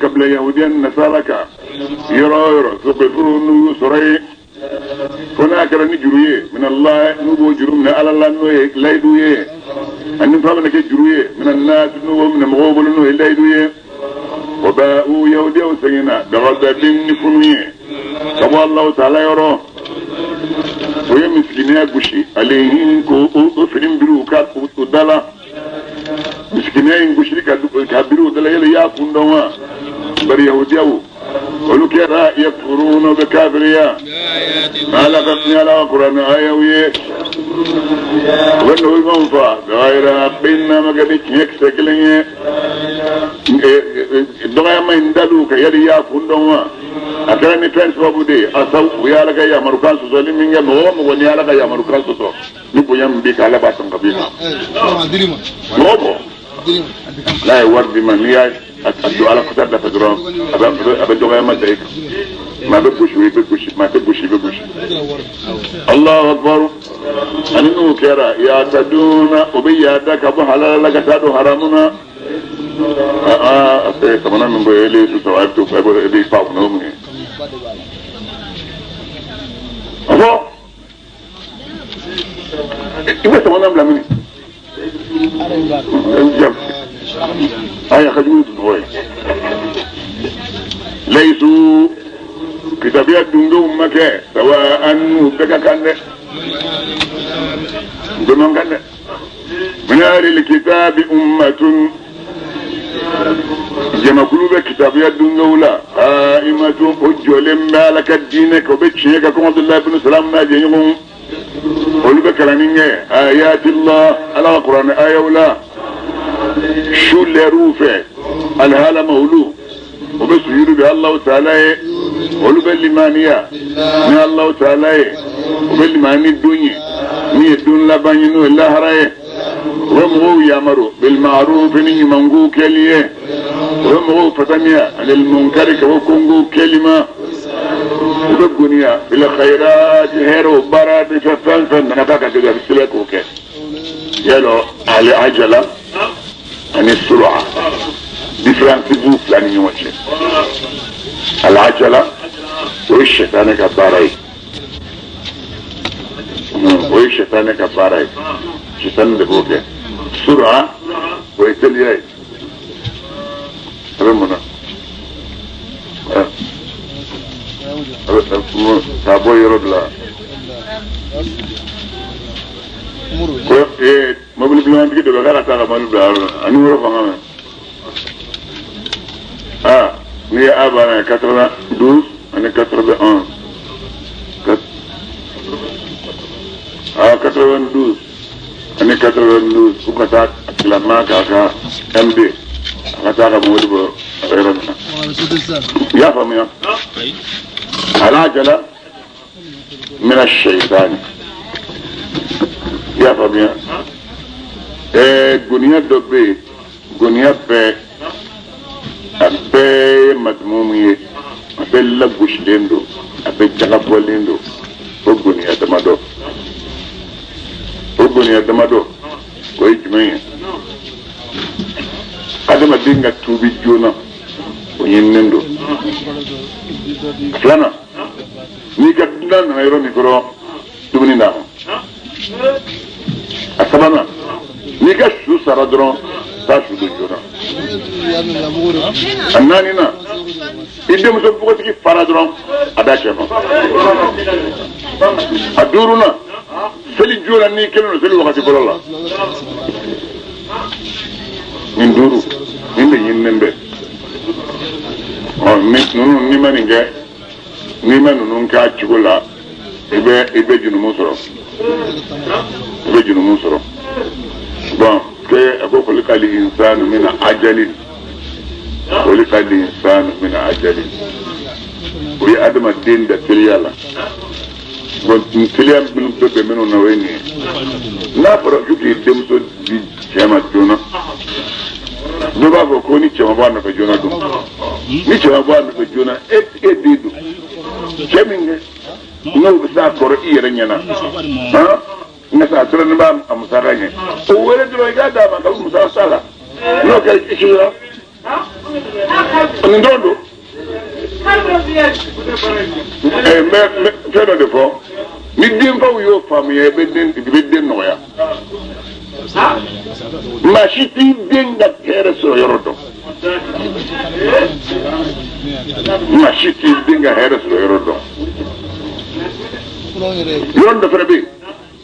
ka bila yahudiya ni nasara kan yɔrɔ o yɔrɔ sogofu n'u y'u sɔrɔ yen fo n'a kɛra ni juru ye min Allah n'u b'o juru minɛ ala la n'o ye layidu ye ani fa bɛna kɛ juru ye min nasi n'u b'o minɛ mɔgɔw bolo n'o ye layidu ye o bɛ u yahudiyaw seginna bigadabin ni funu ye ka bɔ Alahu taala yɔrɔ o ye misikiniya gosi alayhim k'o o fini biri u ka u da la misikiniya in gosili ka biri u da la yala i y'a kun dɔn wa bari yahudiyaw olu kɛra yakfuruna bɛ kafiriya ala ka ni ala ka kuranɛ ayaw ye u bɛ nabiɲumanw fa bigayri haqqin n'a ma kɛ ni tiɲɛ kisɛ kelen ye dɔgɔyama in dal'u kan yali i y'a kun dɔn wa a kɛra ni fɛn sababu de ye asaw u ye ala ka yamarukan sɔsɔli min kɛ mɔgɔ o mɔgɔ ni ala ka yamarukan sɔsɔ ni bonya min b'i kan ala b'a sɔn ka b'i kan mɔgɔ o mɔgɔ n'a ye wari d'i ma n'i y'a don ala kota da fɛ dɔrɔn a bɛ dɔgɔyama da i kan maa bɛ gosi i bɛ gosi maa tɛ gosi i bɛ gosi Allahu akbar ani n'o kɛra yataduna o bɛ yaada ka bɔ halala la ka taa don haramu na aa a samana min bɔ ele su saba a bɛ to e b'i fa kunna o mun ye a fɔ i bɛ samana bila min aya ka jugu ni sunɔgɔ ye layisu kitabiya dungew ma kɛ sawa an n'u bɛɛ ka kan dɛ u bɛɛ man kan dɛ min ahlil kitabi ummatun jamakulu bɛ kitabiya dungew la qa'imatun o jɔlen bɛ ala ka diinɛ kan o bɛ tiɲɛ kan komi Abudulayi bin Salam n'a jɛɲɔgɔnw olu bɛ kalanni kɛ ayatillah ala ka kuranɛ ayaw la su lɛriw fɛ alihalama olu o bɛ sujudu kɛ Alahu taala ye olu bɛ limaniya ni Alahu taala ye o bɛ limani ni don ye min ye don laban ye n'o ye lahara ye u bɛ mɔgɔw yamaru bil ma'ruf ni ɲumankow kɛli ye u bɛ mɔgɔw fataniya anil munkari ka bɔ konkow kɛli ma u bɛ goniya bil khayrati hɛrɛw baara de fɛ fɛn fɛn nana k'a ka kɛ a bɛ sɛbɛn k'o kɛ yalɔ al ajala ani sur'a différence b'u fila ni ɲɔgɔn cɛ al ajala o ye sɛtanɛ ka baara ye o ye sɛtanɛ ka baara ye sɛtanɛ de b'o kɛ sur'a o ye teliya ye a bɛ mun na a bɛ k'a bɔ yɔrɔ dɔ la ko ee mobili bilamantigi dɔ bɛ k'a ka taa ka mobili bila yɔrɔ la a numéro fanga mɛn aa n'i ye a banna ye 92 ani 91 aa 92 ani 92 ko ka taa a tilama k'a ka MD a ka taa ka mobili bɔ a bɛ yɔrɔ min na i y'a faamuya alajala mina shaytani i y'a faamuya ɛɛ goniya dɔ bɛ yen goniya bɛɛ a bɛɛ ye madumumu ye a bɛɛ lagosilen don a bɛɛ jagabɔlen don o goniya damadɔ o goniya damadɔ o ye jumɛn ye adamaden ka tuubi joona o ɲininen don filanan n'i ka dunan nana yɔrɔ min kɔrɔ dumuni d'a ma a sabanan n'i ka su sara dɔrɔn taa su don joona a naaninan i denmuso npogotigi fara dɔrɔn a d'a cɛ ma a duurunan seli joona n'i kelen don seli wagati fɔlɔ la nin duuru nin de ɲininen bɛ ɔ ni ninnu n'i ma nin kɛ n'i ma ninnu k'a cogo la i bɛ junumu sɔrɔ i bɛ junumu sɔrɔ bon ke a ko khuliqa l-insanu min ajalin khuliqa l-insanu min ajalin o ye adamaden da teliya la bon teliya minnu bɛ bɛn minnu na o ye nin ye n'a fɔra k'i k'i denmuso di cɛ ma joona dɔ b'a fɔ ko ni cɛ ma bɔ a nɔfɛ joona dun ni cɛ ma bɔ a nɔfɛ joona e e den don cɛ min kɛ n'o bɛ s'a kɔrɔ i yɛrɛ ɲɛna han nka sa sira ni b'a a musaka ɲɛ o wele dɔrɔn i k'a d'a ma ka musaka s'a la n'o kɛra i sera. Nin dɔrɔn don. N bɛ fɛn dɔ de fɔ, ni denfaw y'o faamuya, i bɛ den nɔgɔya. Maa si t'i den ka hɛrɛ sɔrɔ yɔrɔ dɔn. Maa si t'i den ka hɛrɛ sɔrɔ yɔrɔ dɔn. Yɔrɔ dɔ fana bɛ yen,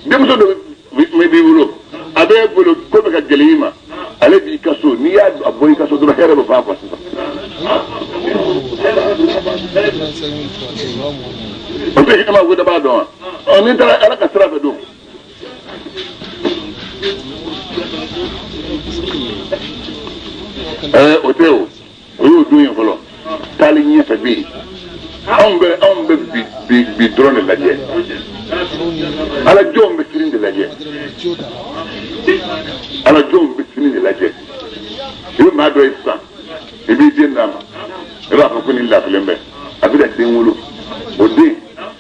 denmuso dɔ b'i bolo, a b'e bolo ko bɛ ka gɛlɛn i ma, ale b'i ka so, n'i y'a bɔ i ka so dɔrɔn hɛrɛ bɛ ban quoi sisan. O tɛ hinɛ ma ko dɔ b'a dɔn wa? Ɔ n'i taara Ala ka sira fɛ dun. O tɛ o, o y'o don ye fɔlɔ. Taali ɲɛfɛ bɛ yen. Anw bɛ bi dɔrɔn de lajɛ. Ala jɔnw bɛ sini de lajɛ. Ala jɔnw bɛ sini de lajɛ. I bɛ maa dɔ ye sisan, i b'i den d'a ma, i b'a fɔ ko nin lafilen bɛ, a bɛ ka den wolo. O den,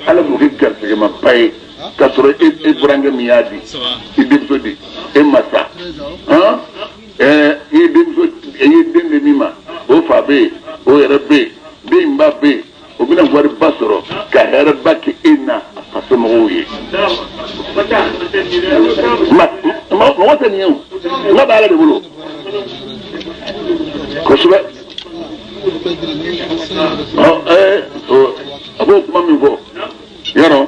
Ala b'o kɛ garisɛgɛmaba ye. K'a sɔrɔ e burankɛ min y'a di, i denmuso di, e ma sa. I ye denmuso, i ye den di min ma, o fa bɛ yen, o yɛrɛ bɛ yen, den ba bɛ yen, o bɛna wariba sɔrɔ ka hɛrɛba kɛ e n'a a somɔgɔw ye. Mɔgɔ tɛ nin ye o, n'a bɛ Ala de bolo. Kosɛbɛ. A b'o kuma min fɔ, yɔrɔ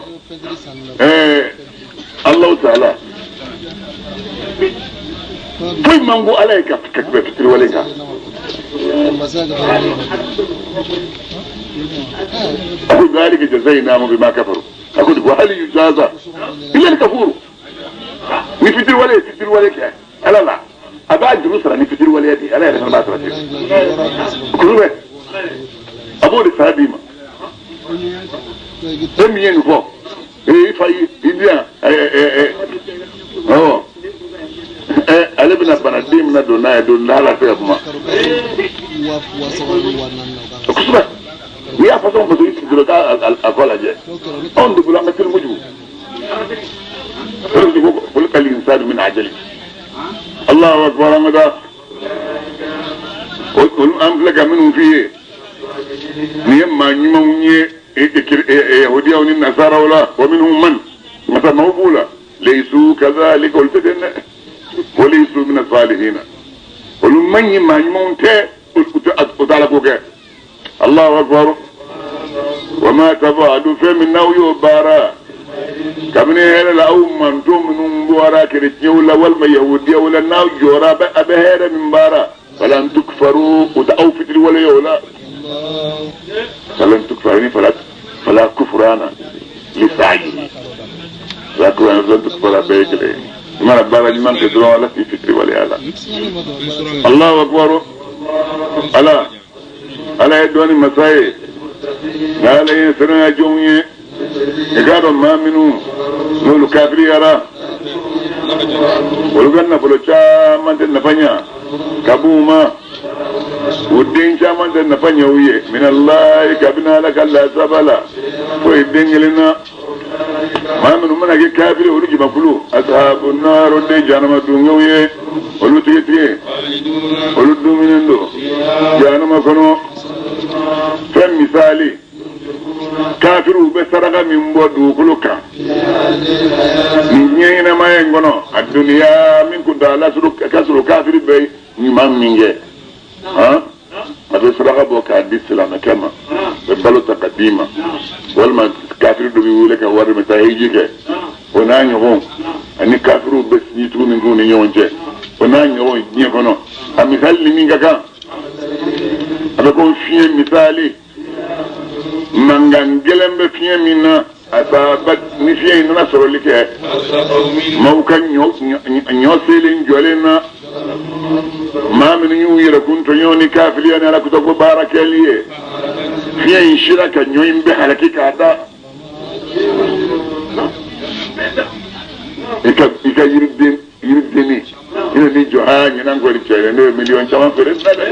Alahu taala foyi man go Ala ye ka tɛmɛ fitiriwale kan. A ko zalika jazainahum bima kafaru. A ko wa hal yujaza illa al-kafur. Ni fitiriwale ye fitiriwale kɛ Ala la, a b'a juru sara ni fitiriwale de ye, Ala yɛrɛ fana b'a sara ten. Kosɛbɛ. A b'o de sara d'i ma. E min ye nin fɔ, i fa i di yan, awɔ, ale bɛna bana, den bɛna don n'a ye don n'a la se ka kuma. Kosɛbɛ. N'i y'a fɔ dɔrɔn i sigi dɔrɔn k'a kɔ lajɛ. Anw de bolo an ka teli kojugu. O de ko khuliqa l-insanu min ajali. Allahu akbar an ka taa. Olu an filɛ ka minnu f'i ye, nin ye maa ɲumanw ye, yahudiyaw ni nasaraw la, wa minhum man masa maaw b'u la, laysu kadhalika, olu tɛ ten dɛ, wa laysu mina salihina, olu man ɲi, maa ɲumanw tɛ, u tɛ Ala ko kɛ. Allahu akbar. Wa ma tafalu, fɛn min n'aw y'o baara kabini hɛrɛ la, aw manto minnu bɔra kerecɛnw la walima yahudiyaw la, n'aw jɔra a bɛ hɛrɛ min baara, falan tukfaru, u tɛ aw fitiriwale ye o la. Falan tukfaru ni fala kufurana li sa'i fala kufurana falan tukfara bɛɛ ye kelen ye. I mana baara ɲuman kɛ dɔrɔn, Ala k'i fitiriwale a la. Allahu akbar. Ala ye dɔnni masa ye, n'Ala ye siranya jɔnw ye, i k'a dɔn maa minnu n'olu kafiriyara, olu ka nafolo caman tɛ nafa ɲa ka b'u ma, u den caman tɛ nafa ɲɛ u ye, minallahi, kabini Ala ka lasaba la, foyi den kelen na. Maa minnu mana kɛ kafiri, olu jamakulu ashabu naar, olu de jahanama dungew ye, olu tigitigi, olu duminen don jahanama kɔnɔ. Fɛn misali, kafiriw bɛ saraka min bɔ dugukolo kan nin diɲɛ ɲɛnamaya in kɔnɔ, a duniya min kuntaala ka surun, kafiri bɛ ɲuman min kɛ, a bɛ saraka bɔ k'a di silamɛkɛ ma, a bɛ balo ta ka d'i ma, walima kafiri dɔ b'i wele ka wari bɛ taa hiji kɛ, o n'a ɲɔgɔn, ani kafiriw bɛ sinjitugu min k'u ni ɲɔgɔn cɛ, o n'a ɲɔgɔn diɲɛ kɔnɔ. A misali ni min ka kan, a bɛ ko fiɲɛ misali, mankan gɛlɛn bɛ fiɲɛ min na, a saba ni fiɲɛ in nana sɔrɔli kɛ maaw ka ɲɔ selen jɔlen na, maa minnu y'u yɛrɛkun tɔɲɔ ni kafiriya ni Ala kutako baara kɛli ye, fiɲɛ in sera ka ɲɔ in bɛɛ halaki k'a da. I ka yiridenni i ni jɔ, ɲinan kɔni cɛ, ne bɛ miliyɔn caman feere na dɛ.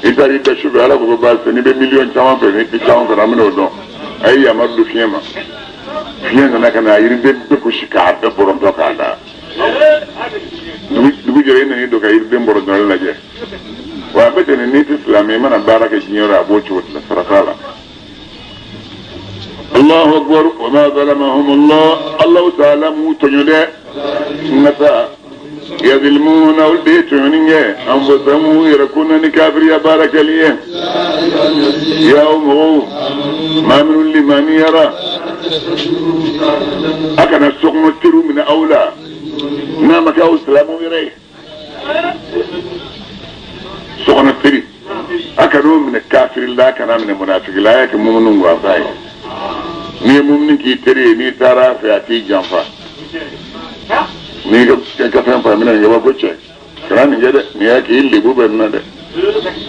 I taara i da sufɛ, Ala ko ko baasi tɛ, n'i bɛ miliyɔn caman feere, n'i tɛ caman feere, an bɛn'o dɔn. A ye yamaru don fiɲɛ ma, fiɲɛ nana ka na a yiriden bɛɛ gosi k'a bɛɛ bɔrɔntɔ k'a da. Dugu Dugu jɛra i nan'i don ka yiriden bɔrɔ dɔrɔn lajɛ. Wa a bɛ ten n'i tɛ silamɛ i mana baara kɛ diɲɛ yɔrɔ a b'o cogo de la sara t'a la. Allahu akbar wa ma zalamahum Allah Allahu ta'ala m'u tɔɲɔ dɛ. Nka sa yazlimuna olu de ye tɔɲɔni kɛ anfusahum u yɛrɛ kun na ni kafiriya baara kɛli ye. Y'aw mɔgɔw maa minnu limaniyara a kana sokɔnɔ teriw minɛ aw la n'a ma kɛ aw silamɛw yɛrɛ ye. Sokɔnɔ teri a kan'o minɛ kafiri la a kana minɛ munafiki la a y'a kɛ mumunu gansan ye. N'i ye mumuni k'i teri ye n'i taara a fɛ a t'i janfa. N'i ka fɛn fa minɛ nin kɛ b'a ko cɛ kana nin kɛ dɛ nin y'a k'i lebu bɛ nin na dɛ.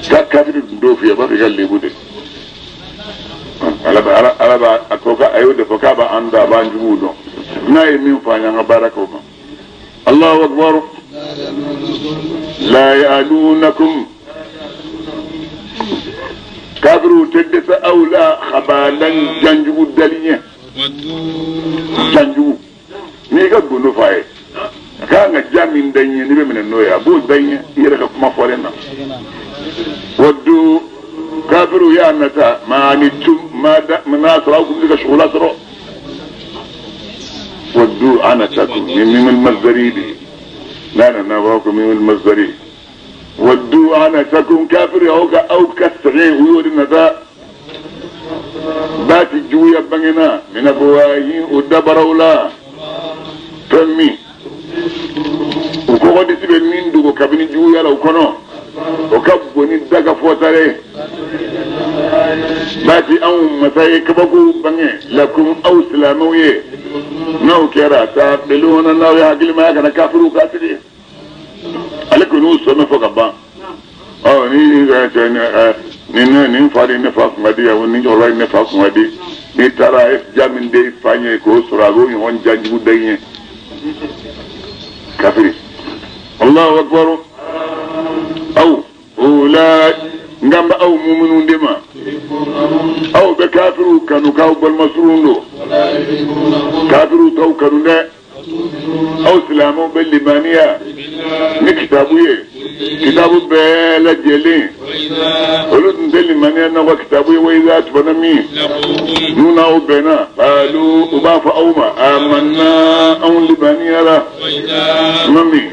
Ka kafiri dun t'o f'i ye a b'a fɔ i ka lebu de. Ala b'a a ko a y'o de fɔ k'a b'an dɔn a b'an juguw dɔn n'a ye min fɔ an ye an ka baara kɛ o ma. Allahu akbar la ya'lunakum kafiru tɛ dɛsɛ aw la khabalan janjugu dali ɲɛ janjugu n'i ka gundo f'a ye a ka kan ka ja min da i ɲɛ n'i bɛ minɛ n'o ye a b'o da i ɲɛ i yɛrɛ ka kuma fɔlen na. Waddu kafiru y'a nata ma anittum ma n'a sɔrɔ aw tun bɛ se ka sugola sɔrɔ. Waddu anatakum min mim al-masdari de n'a nana b'a ko mim al-masdari waddu anatakum kafiru aw ka sɛgɛn u y'o de nata baati juguya bangena min afwahi u dabaraw la fɛn min u kɔgɔdisi bɛ min dogo kabini juguya la u kɔnɔ o ka bon ni daga fɔta ye baati anw masa ye kabakow bange lakum aw silamɛw ye n'aw kɛra taqiluna n'aw ye hakilimaya kana kafiriw kafiri ale kɔni y'u sɔmɛ fɔ ka ban. Ɔ ni ni nin fa ni ne fa kun ka di yan ni cɛkɔrɔba ni ne fa kun ka di n'i taara ja min de fa ɲɛ k'o sɔrɔ a b'o ɲɔgɔn ja jugu da i ɲɛ kafiri. Allahu akbar aw o la n kan bɛ aw muminu de ma aw bɛ kafiriw kanu k'aw balima surun don kafiriw t'aw kanu dɛ aw silamɛw bɛ limaniya ni kitabu ye kitabu bɛɛ lajɛlen olu tun tɛ limaniya n'aw ka kitabu ye wa iza tuma min n'u n'aw bɛnna qalu u b'a fɔ aw ma amanna anw limaniyara tuma min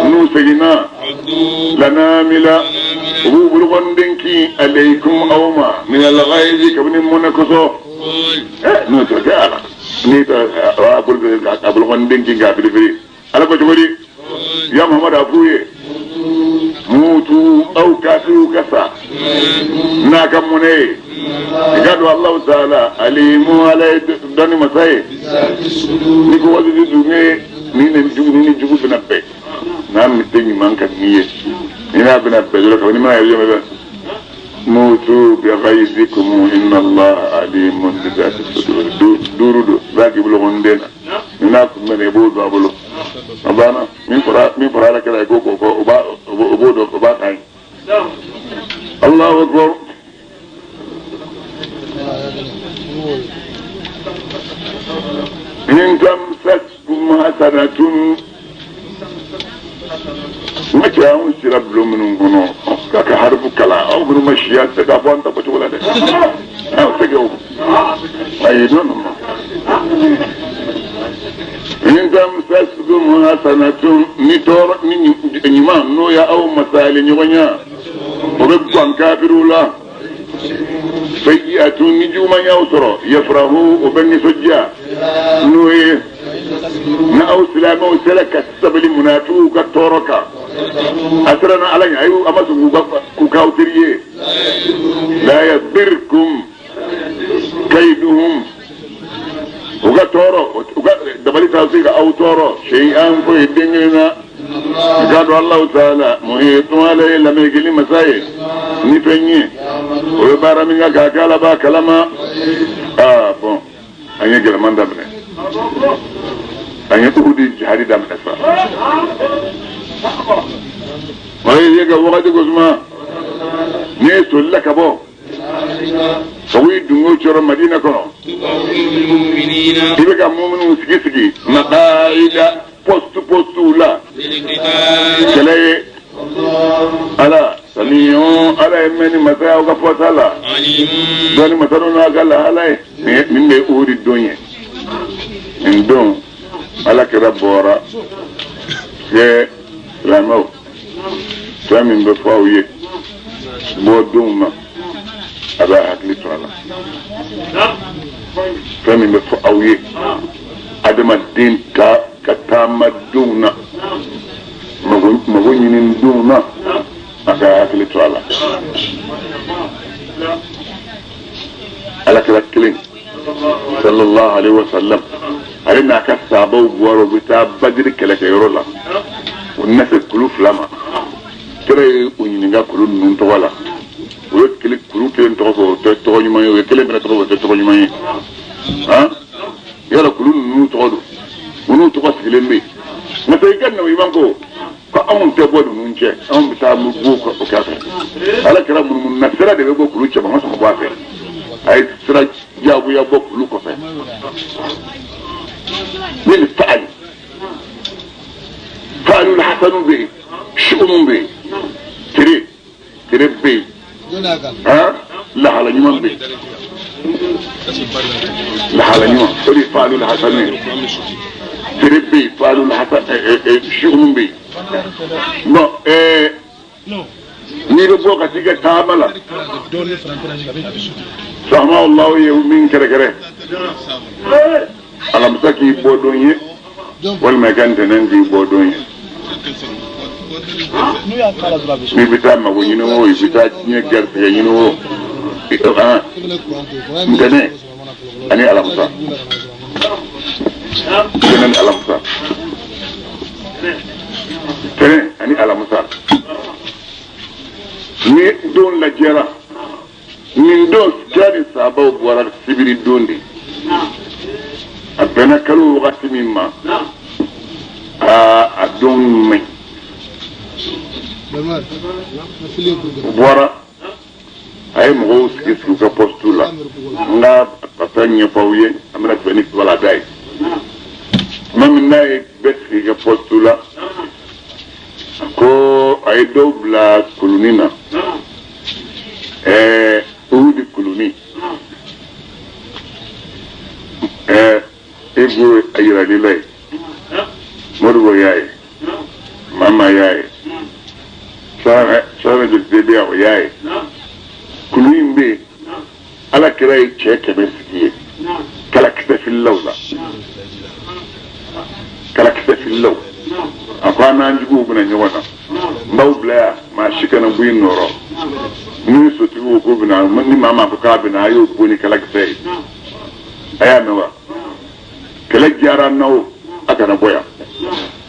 n'u seginna lanamila u b'u bolokɔniden kin aleikum aw ma min alghayzi kabini mɔnɛ kosɔn n'o tɛ kɛ ala n'i ta a bolokɔniden kin k'a firifiri ala ko cogo di ya Muhammad a f'u ye mutu aw kafiriw ka sa n'a ka mɔnɛ ye i ka don Alahu taala alimu ala ye dɔnni masa ye ni ko waati dun ye ni ni jugu bɛna bɛn n'a min tɛ ɲuman ka n'i ye ni n'a bɛna bɛn dɔrɔn kabini mana yɛrɛ bɛ mutu bi ghayzikum inna Allaha alimun bi dhati sudur duuru don i b'a k'i bolokɔniden na ni n'a kun bɛ na i b'o don a bolo a banna min fɔra ala kɛra ye ko k'o fɔ o b'o dɔn o b'a kan ye. Allahu akbar. In tamsaskum hasanatun n ka cɛ anw sera bulon minnu kɔnɔ k'a ka harifu kalan aw minnu ma siya tɛ k'a fɔ an ta bɔcogo la dɛ aw tɛ kɛ o ayi non non non in tamsaskum hasanatun ni tɔɔrɔ ni ɲuman n'o y'aw masali ɲɔgɔnya o bɛ gan kafiriw la sayyi'atun ni juguman y'aw sɔrɔ yafrahu o bɛ nisɔndiya n'o ye ni aw silamɛw sera ka sabali munafigiw ka tɔɔrɔ kan a siranna ala ɲɛ ayi a ma sɔn k'u k'aw teri ye la yadirkum kaiduhum u ka tɔɔrɔ u ka dabali t'aw se ka aw tɔɔrɔ shay'an foyi den kelen na i k'a dɔn Alahu taala muhitun ala ye lamɛnkili masa ye ni fɛn ye o bɛ baara min kan k'a kɛ ala b'a kalama. Aa bɔn an ye gɛlɛman daminɛ an ye Uhudi jihadi daminɛ sa o ye ka wagati ko suma n'i solila ka bɔ ka wuli dungo cɔrɔ Madina kɔnɔ i bɛ ka muminuw sigi sigi maqaida poste la kɛlɛ ye ala samiyo ala ye mɛnni masa ye aw ka fɔta la dɔnni masa dɔ n'a ka lahala ye nin de ye Uhudi don ye nin don ala kira bɔra kɛ silamɛw fɛn min bɛ fɔ aw ye bɔ donw na a b'a hakili to a la fɛn min bɛ fɔ aw ye adamaden ta ka taama donw na mago ɲini donw na a ka hakili to a la ala kira kelen sallallahu alaihi wa sallam ale n'a ka saabaw bɔra u bɛ taa Badiri kɛlɛkɛyɔrɔ la u nana se kulu fila ma kira ye u ɲininka kulu ninnu tɔgɔ la u ye kulu kelen tɔgɔ fɔ o tɛ tɔgɔ ɲuman ye u ye kelen fana tɔgɔ fɔ o tɛ tɔgɔ ɲuman ye han yala kulu ninnu tɔgɔ don u n'u tɔgɔ sigilen bɛ yen n'o tɛ i ka na i b'an ko ko anw tɛ bɔ ninnu cɛ anw bɛ taa b'u o kɛ a fɛ ala kira munumunu na sira de bɛ bɔ kulu cɛ ma sɔn ka bɔ a fɛ a ye sira diyagoya bɔ kulu kɔfɛ ne ni faali faalu hasanu bɛ yen sugunun bɛ yen tere tere bɛ yen han lahala ɲuman bɛ yen lahala ɲuman o de ye faalu hasanu ye tere bɛ yen faalu hasan sugunun bɛ yen bon n'i bɛ bɔ ka t'i ka taama la faama Alahu ye min kɛrɛkɛrɛ alamisa k'i bɔ don ye walima i ka ntɛnɛn k'i bɔ don ye n'i bɛ taa mago ɲini o i bɛ taa diɲɛ garisɛgɛ ɲini o ntɛnɛn ani alamisa ntɛnɛn ni alamisa ntɛnɛn ani alamisa ni don lajɛra nin don kira ni sabaw bɔra sibiri don de a bɛnna kalo wagati min ma aa a don man ɲi u bɔra a ye mɔgɔw sigi sigi u ka pɔsitu la n ka a fɛn ɲɛfɔ aw ye an bɛna tɛmɛ ni walada ye tuma min n'a ye bɛɛ sigi ka pɔsitu la a ko a ye dɔw bila kulunin na Uhudi kulunin e b'o a yirali la ye Modibo y'a ye Mama y'a ye Sara joli bɛ yan o y'a ye kulu in bɛ yen ala kira ye cɛ 100 sigi ye kalakisɛ fililaw la kalakisɛ fililaw a ko an n'an juguw bɛna ɲɔgɔn na n b'aw bila yan maa si kana bɔ i nɔrɔ ni sotigiw ko bɛna ni maa maa ko k'a bɛna a y'o bon ni kalakisɛ ye a y'a mɛn wa kɛlɛ diyara n na o a kana bɔ yan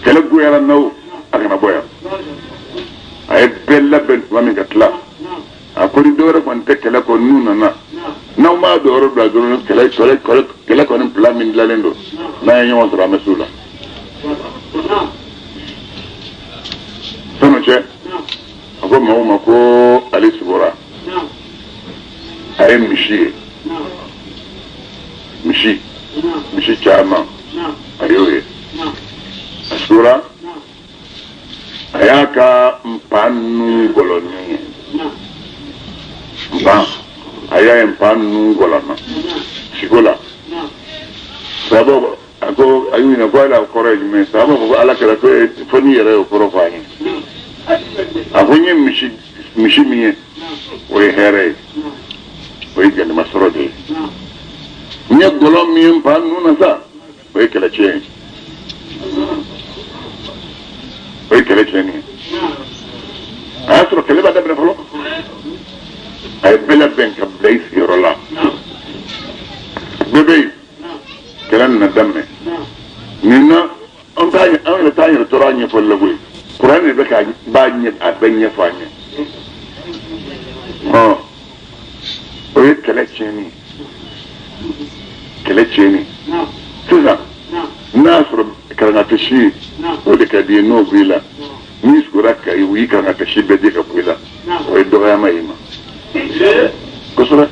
kɛlɛ goyara n na o a kana bɔ yan a ye bɛɛ labɛn tuma min ka tila a ko ni dɔwɛrɛ kɔni tɛ kɛlɛ kɔ n'u nana n'aw m'a dɔn yɔrɔ bila dɔrɔn kɛlɛ kɛlɛ kɛlɛ kɛlɛ kɔni bila min dilanlen don n'an ye ɲɔgɔn sɔrɔ an bɛ s'u la sanu cɛ a ko maaw ma ko ale sugora a ye misi ye misi misi caman a y'o ye a sugora a y'a ka npan nun gɔlɔnin ye npan a y'a ye npan nun gɔlɔnna siko la sababu a ko a y'u ɲininka ko ala kɔrɔ ye jumɛn ye sababu ko ala kɛra ko fo n'i yɛrɛ y'o kɔrɔ fɔ an ye a ko n ye misi misi min ye o ye hɛrɛ ye o ye ganima sɔrɔ de ye n ye gɔlɔn min ye npan nun na sa o ye kɛlɛ tiɲɛ ye o ye kɛlɛ tiɲɛni ye a y'a sɔrɔ kɛlɛ b'a daminɛ fɔlɔ a ye bɛɛ labɛn ka bila i sigiyɔrɔ la bɛɛ bɛ yen kɛlɛ nana daminɛ nin na an t'a an yɛrɛ t'an yɛrɛ tɔɔrɔ a ɲɛfɔli la koyi kuran de bɛ ka b'a ɲɛ a bɛɛ ɲɛfɔ an ye ɔ o ye kɛlɛ tiɲɛni ye kɛlɛ tiɲɛni sisan n'a y'a sɔrɔ karangatasi o de ka di ye n'o b'i la n'i sugora ka u y'i karangatasi bɛɛ di ka bɔ i la o ye dɔgɔyama y'i ma kosɛbɛ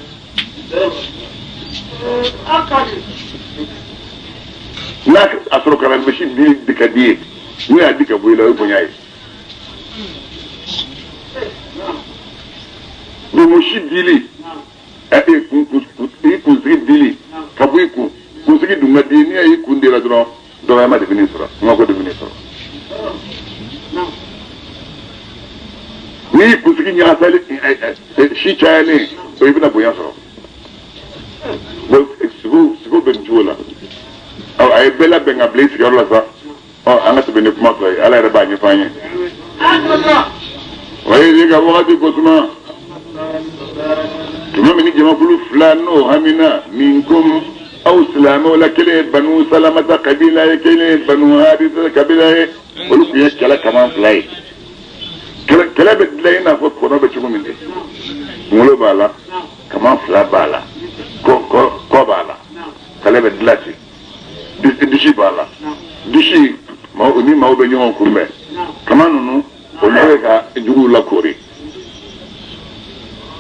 n'a a sɔrɔ kalan kalanbasi di ka di ye n'u y'a di ka bɔ i la o ye bonya ye bonbosi dili i kunsigi dili ka bɔ i kun kunsigi dun ka di n'i y'i kun dira dɔrɔn dɔgɔyama de bɛ n'i sɔrɔ ŋɔkɔ de bɛ n'i sɔrɔ n'i kunsigi ɲagasali si cayalen o i bɛna bonya sɔrɔ bon sigo bɛ nin cogo la ɔ a ye bɛɛ labɛn ka bila i sigiyɔrɔ la sa ɔ an ka tɛmɛ ni kuma tɔ ye ala yɛrɛ b'a ɲɛfɔ an ye o ye ka wagati ko suma tuma min ni jamakulu fila n'o hamina minkum aw silamɛw la kelen ye banu salamata kabila ye kelen ye banu harisa kabila ye olu tun ye kɛlɛ kaman fila ye kɛlɛ bɛ dilan i n'a fɔ kɔnɔ bɛ cogo min de kunkolo b'a la kaman fila b'a la kɔ b'a la kɛlɛ bɛ dilan ten disi b'a la disi ni maaw bɛ ɲɔgɔn kunbɛn kaman ninnu olu bɛ ka juguw lakoori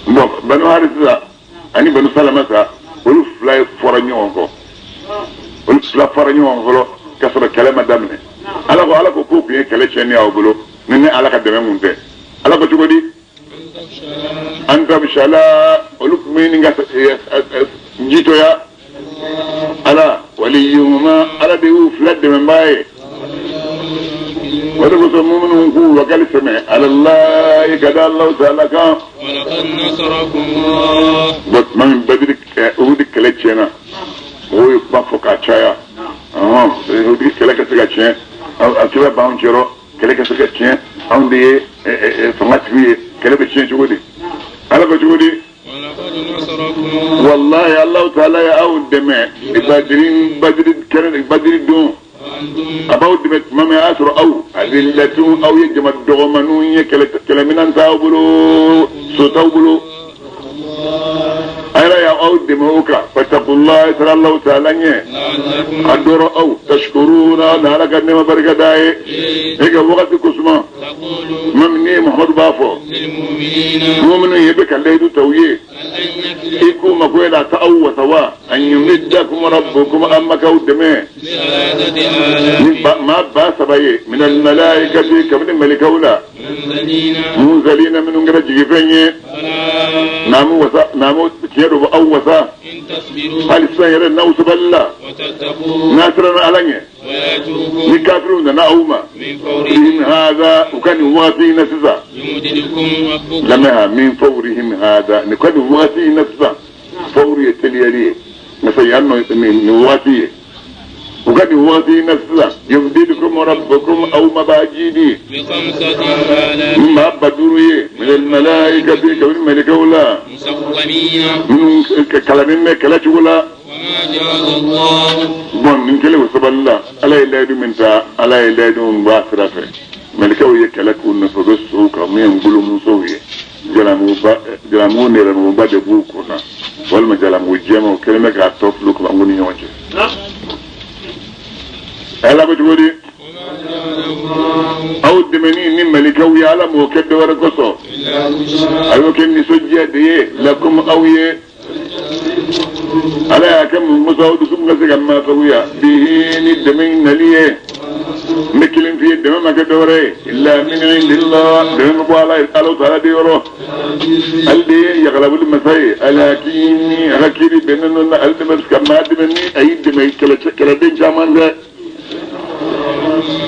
bon banu harisa ani banu salamata olu fila ye fɔra ɲɔgɔn kɔ olu fila fɔra ɲɔgɔn fɔlɔ ka sɔrɔ kɛlɛ ma daminɛ ala ko k'o tun ye kɛlɛ tiɲɛni y'aw bolo ni ne ala ka dɛmɛ kun tɛ ala ko cogo di an tabisala olu tun bɛ ɲini ka jitoya ala waliyuhuma ala de y'u fila dɛmɛbaa ye o de kosɔn minnu k'u wakali sɛmɛ alalayi ka da alahu taala kan bon tuma min badiri uhudi kɛlɛ tiɲɛna mɔgɔw ye kuma fɔ k'a caya uhudi kɛlɛ ka se ka tiɲɛ a kira b'anw cɛrɔ kɛlɛ ka se ka tiɲɛ anw de ye fangatigi ye kɛlɛ bɛ tiɲɛ cogo di ala ko cogo di wallahi alahu taala ye aw dɛmɛ badiri don a b'aw dɛmɛ tuma min a y'a sɔrɔ aw azillatun aw ye jama dɔgɔmaninw ye kɛlɛminɛn t'aw bolo so t'aw bolo ala y'aw dɛmɛ o kan fattaqullaha sira alahu taala ɲɛ a dɔrɔ aw tashkuruna na ala ka nɛɛma barika d'a ye e ka wagati ko suma tuma min ne Muhamadu b'a fɔ muminu ye bɛ ka layidu ta u ye i k'u ma ko yala ta aw wasa wa an yumiddakum rabbukum an ma k'aw dɛmɛ ni maa 3000 ye minal malaikati kabini malikaw la munzalina minnu kɛra jigifɛn ye naamu wasa naamu tiɲɛ dɔ bɔ aw wasa hali sisan yɛrɛ n'aw sabalila n'a siranna ala ɲɛ ni kafiriw nana aw ma min hada u ka nin wagati in na sisan lamɛn min fawrihim hada nin ka nin wagati in na sisan fawru ye teliyali ye nka yan nɔ nin wagati ye u ka nin wagati in na sisan yumdidukum rabbukum aw ma b'a jidi maa 5000 ye minal malaikati kabini malikaw la minnu kalannen bɛ kɛlɛ cogo la bon nin kɛlen o sabali la ala ye layidu min ta ala ye layidu min bɔ a sira fɛ malikaw ye kɛlɛ k'u nɔfɛ u bɛ sow kan min ye ngolomusow ye jalamugu nɛrɛmuguba de b'u kun na walima jalamugu jɛman u kɛlen bɛ k'a tɔ fili kabankun ni ɲɔgɔn cɛ ala ko cogo di aw dɛmɛni ni malikaw ye ala m'o kɛ dɔwɛrɛ kosɔn a y'o kɛ nisɔndiya de ye lakum aw ye ala y'a kɛ mun kosɔn aw dusukun ka se ka mafaguya bihi ni dɛmɛ in nali ye n bɛ kelen f'i ye dɛmɛ ma kɛ dɔwɛrɛ ye illa min indillah dɛmɛ bɛ bɔ ala ala taala de yɔrɔ ale de ye yagalabuli masa ye alhakimi a ka kiiri bɛnnen don ale de bɛ se ka maa dɛmɛ ni a y'i dɛmɛ kɛlɛden caman tɛ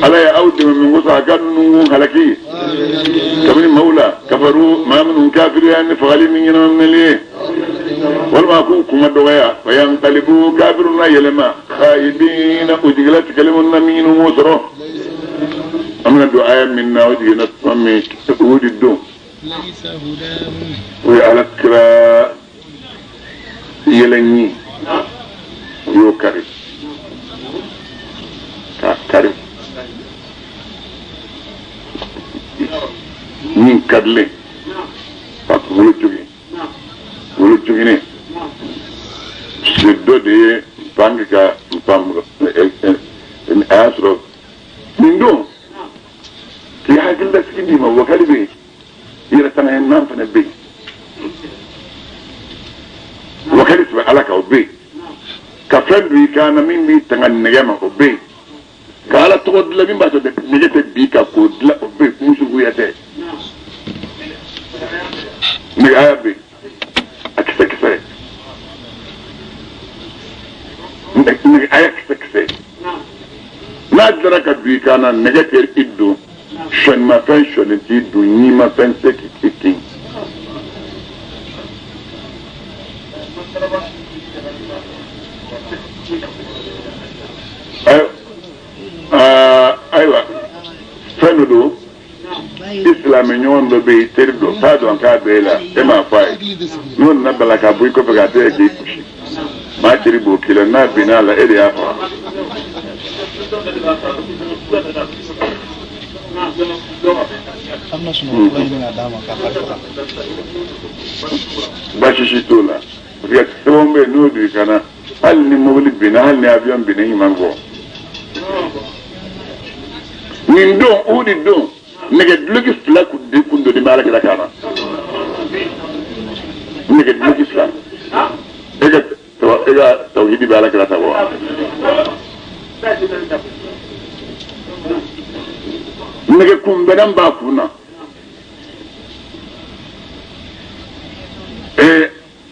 ala ye aw dɛmɛ min kosɔn a ka ninnu halaki kabini maaw la kafaru maa minnu kafiriya ni fagali ni ɲɛnamaminɛli ye walima k'u kuma dɔgɔya fa yanqalibu kafiru na yɛlɛma khayibina u jigila tigɛlen minnu na min ɲini k'o sɔrɔ an bɛna don aya min na o jiginna tuma min o de don o ye ala kira yɛlɛɲi u y'o kari k'a kari min karilen ka kunkolo jogin kunkolo joginnen dɔ de ye npan kɛ ka npan a y'a sɔrɔ nin don k'i hakililasigi d'i ma wakali bɛ yen yɛrɛ tanga nan fana bɛ yen wakali sɛbɛn ala kan o bɛ yen ka fɛn don i kan na min b'i tanga nɛgɛ ma o bɛ yen Ka Ala tɔgɔ dilan min b'a to nɛgɛ tɛ bin kan k'o dilan o bɛ musuguya tɛ. Nɛgɛ aya bɛ a kisɛ kisɛ. Nɛgɛ aya kisɛ kisɛ. N'a dilanna ka don i kan na nɛgɛ tɛ i don. Sɔnimafɛn sɔnni t'i don ɲimafɛn tɛ k'i kin. Ayiwa fɛn dɔ don i silamɛ ɲɔgɔn dɔ bɛ yen teri dɔ k'a dɔn k'a bɛ e la e m'a fɔ a ye n'o nana bala ka bɔ i kɔfɛ k'a tɛgɛ k'i gosi maa teri b'o k'i la n'a binna a la e de y'a faga. Baasi si t'o la parce que sɛbɛn bɛ yen n'o don i kan na hali ni mobili binna hali ni avion binna i ɲuman kɔ. Nin don o de don nɛgɛ duloki fila kun donnen bɛ Ala kira kan na nɛgɛ duloki fila e ka tawhidi bɛ Ala kira ta bɔ wa? Nɛgɛ kunbɛnnan b'a kun na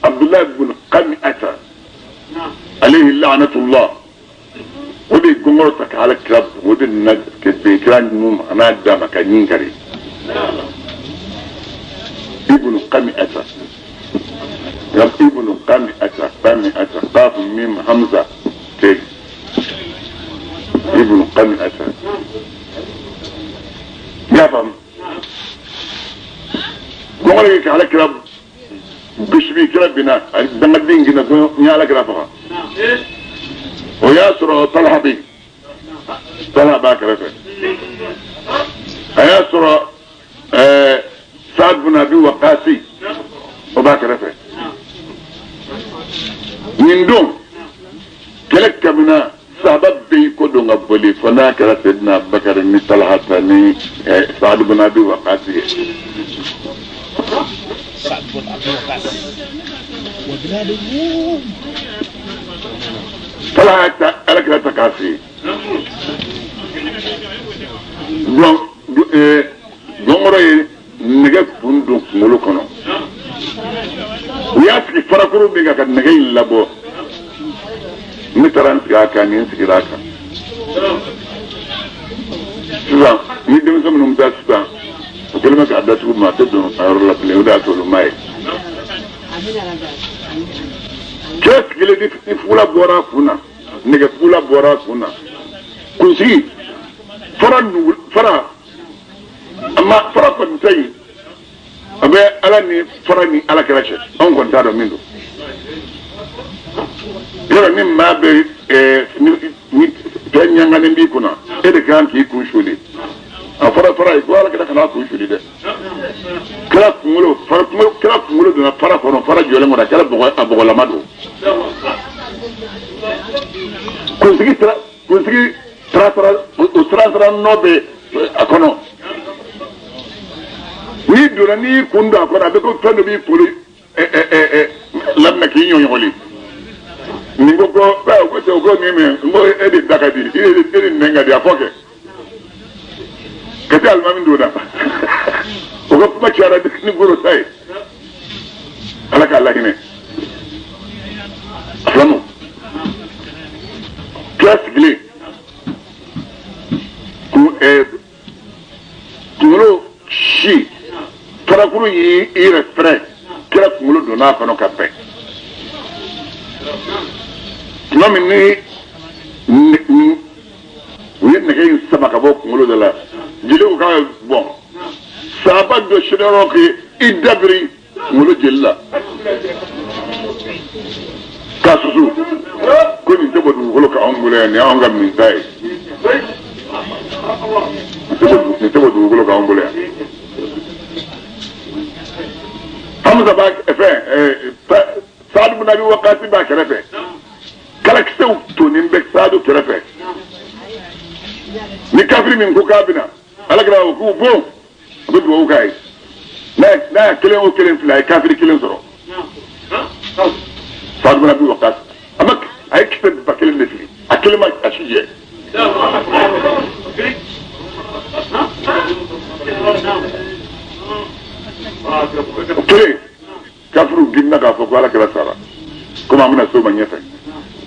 Abdullahi bin Qami'ata alayhi la'natullah o de gɔngɔrɔ ta ka Ala kira o de nana bɛn kira ninnu ma a n'a d'a ma ka ɲin kari Ibnu Qami'ata Ibnu Qami'ata Qami'ata Qaf Mim Hamza te Ibnu Qami'ata i y'a faamu gɔngɔrɔ ye ka Ala kira bisimi kira binna a dangaden ginna ko n ye Ala kira faga. O y'a sɔrɔ Talha bɛ yen Talha b'a kɛrɛfɛ a y'a sɔrɔ Saad bin Abi Waqasi o b'a kɛrɛfɛ nin don kɛlɛ kabina sahaba bɛɛ y'i kɔ don ka boli fo n'a kɛra Seydina Abubakar ni Talha ta ni Saad bin Abi Waqasi ye. Saad bin Abi Waqas wa bilad Rum. Talha ta Ala kira ta k'a fɛ yen. Gɔngɔrɔ ye nɛgɛ kun don kunkolo kɔnɔ. U y'a sigi farakuru min kan ka nɛgɛ in labɔ. Ne taara n sigi a kan ni n sigira a kan. Sisan ni denmisɛn minnu bɛ taa sisan o kɛlen bɛ k'a datugu ma a tɛ don a yɔrɔ la bilen o de y'a to olu m'a ye. Cɛ sigilen ni fugula bɔra a kun na nɛgɛ fugula bɔra a kun na kunsigi fara nugu fara a ma fara kɔni tɛ yen a bɛ Ala ni fara ni Ala kɛra cɛ anw kɔni t'a dɔn min don. Yɔrɔ ni maa bɛ ni fɛn ɲagannen b'i kunna e de kan k'i kun suli a fara fara ye ko Ala kɛra kana kun suli dɛ kira kunkolo fara kira kunkolo donna fara kɔnɔ fara jɔlen kɔnɔ a kɛra bɔgɔ a bɔgɔlama don kunsigi tara kunsigi tara tara o tara tara nɔ bɛ a kɔnɔ n'i donna n'i y'i kun don a kɔnɔ a bɛ ko fɛn dɔ b'i kunkolo laminɛ k'i ɲɔɲɔgɔli nin ko ko ko cɛ ko nin min n ko e de da ka di e de nɛn ka di a fɔ kɛ ka taa alimami don na o ka kuma cayara ni goro ta ye Ala k'a lahinɛ filamu kira sigilen kunkolo si farakuru y'i yɛrɛ fɛrɛ kira kunkolo donna a kɔnɔ ka bɛn tuma min ni u ye nɛgɛ in sama ka bɔ kunkolo de la jeli ko k'a bɛ bɔn sahaba dɔ sɛbɛnyɔrɔ k'i dabiri kunkolo jeli la k'a susu ko nin tɛ bɔ dugukolo kan anw bolo yan nin y'anw ka minta ye nin tɛ bɔ dugukolo kan anw bolo yan. Hamza b'a fɛn Saadu bin Abi Waqasi b'a kɛrɛfɛ kalakisɛw tonnen bɛ Saadu kɛrɛfɛ ni kafiri min ko k'a bɛna Ala kira ko k'u bon a bɛ dugawu k'a ye n'a ye kelen o kelen fila a ye kafiri kelen sɔrɔ Saadu bin Abi Waqasi a ma a ye kisɛ ba kelen de fili a kelen ma a si jɛ. O kelen kafiriw girinna k'a fɔ ko ala kira sara komi an bɛna s'o ma ɲɛfɛ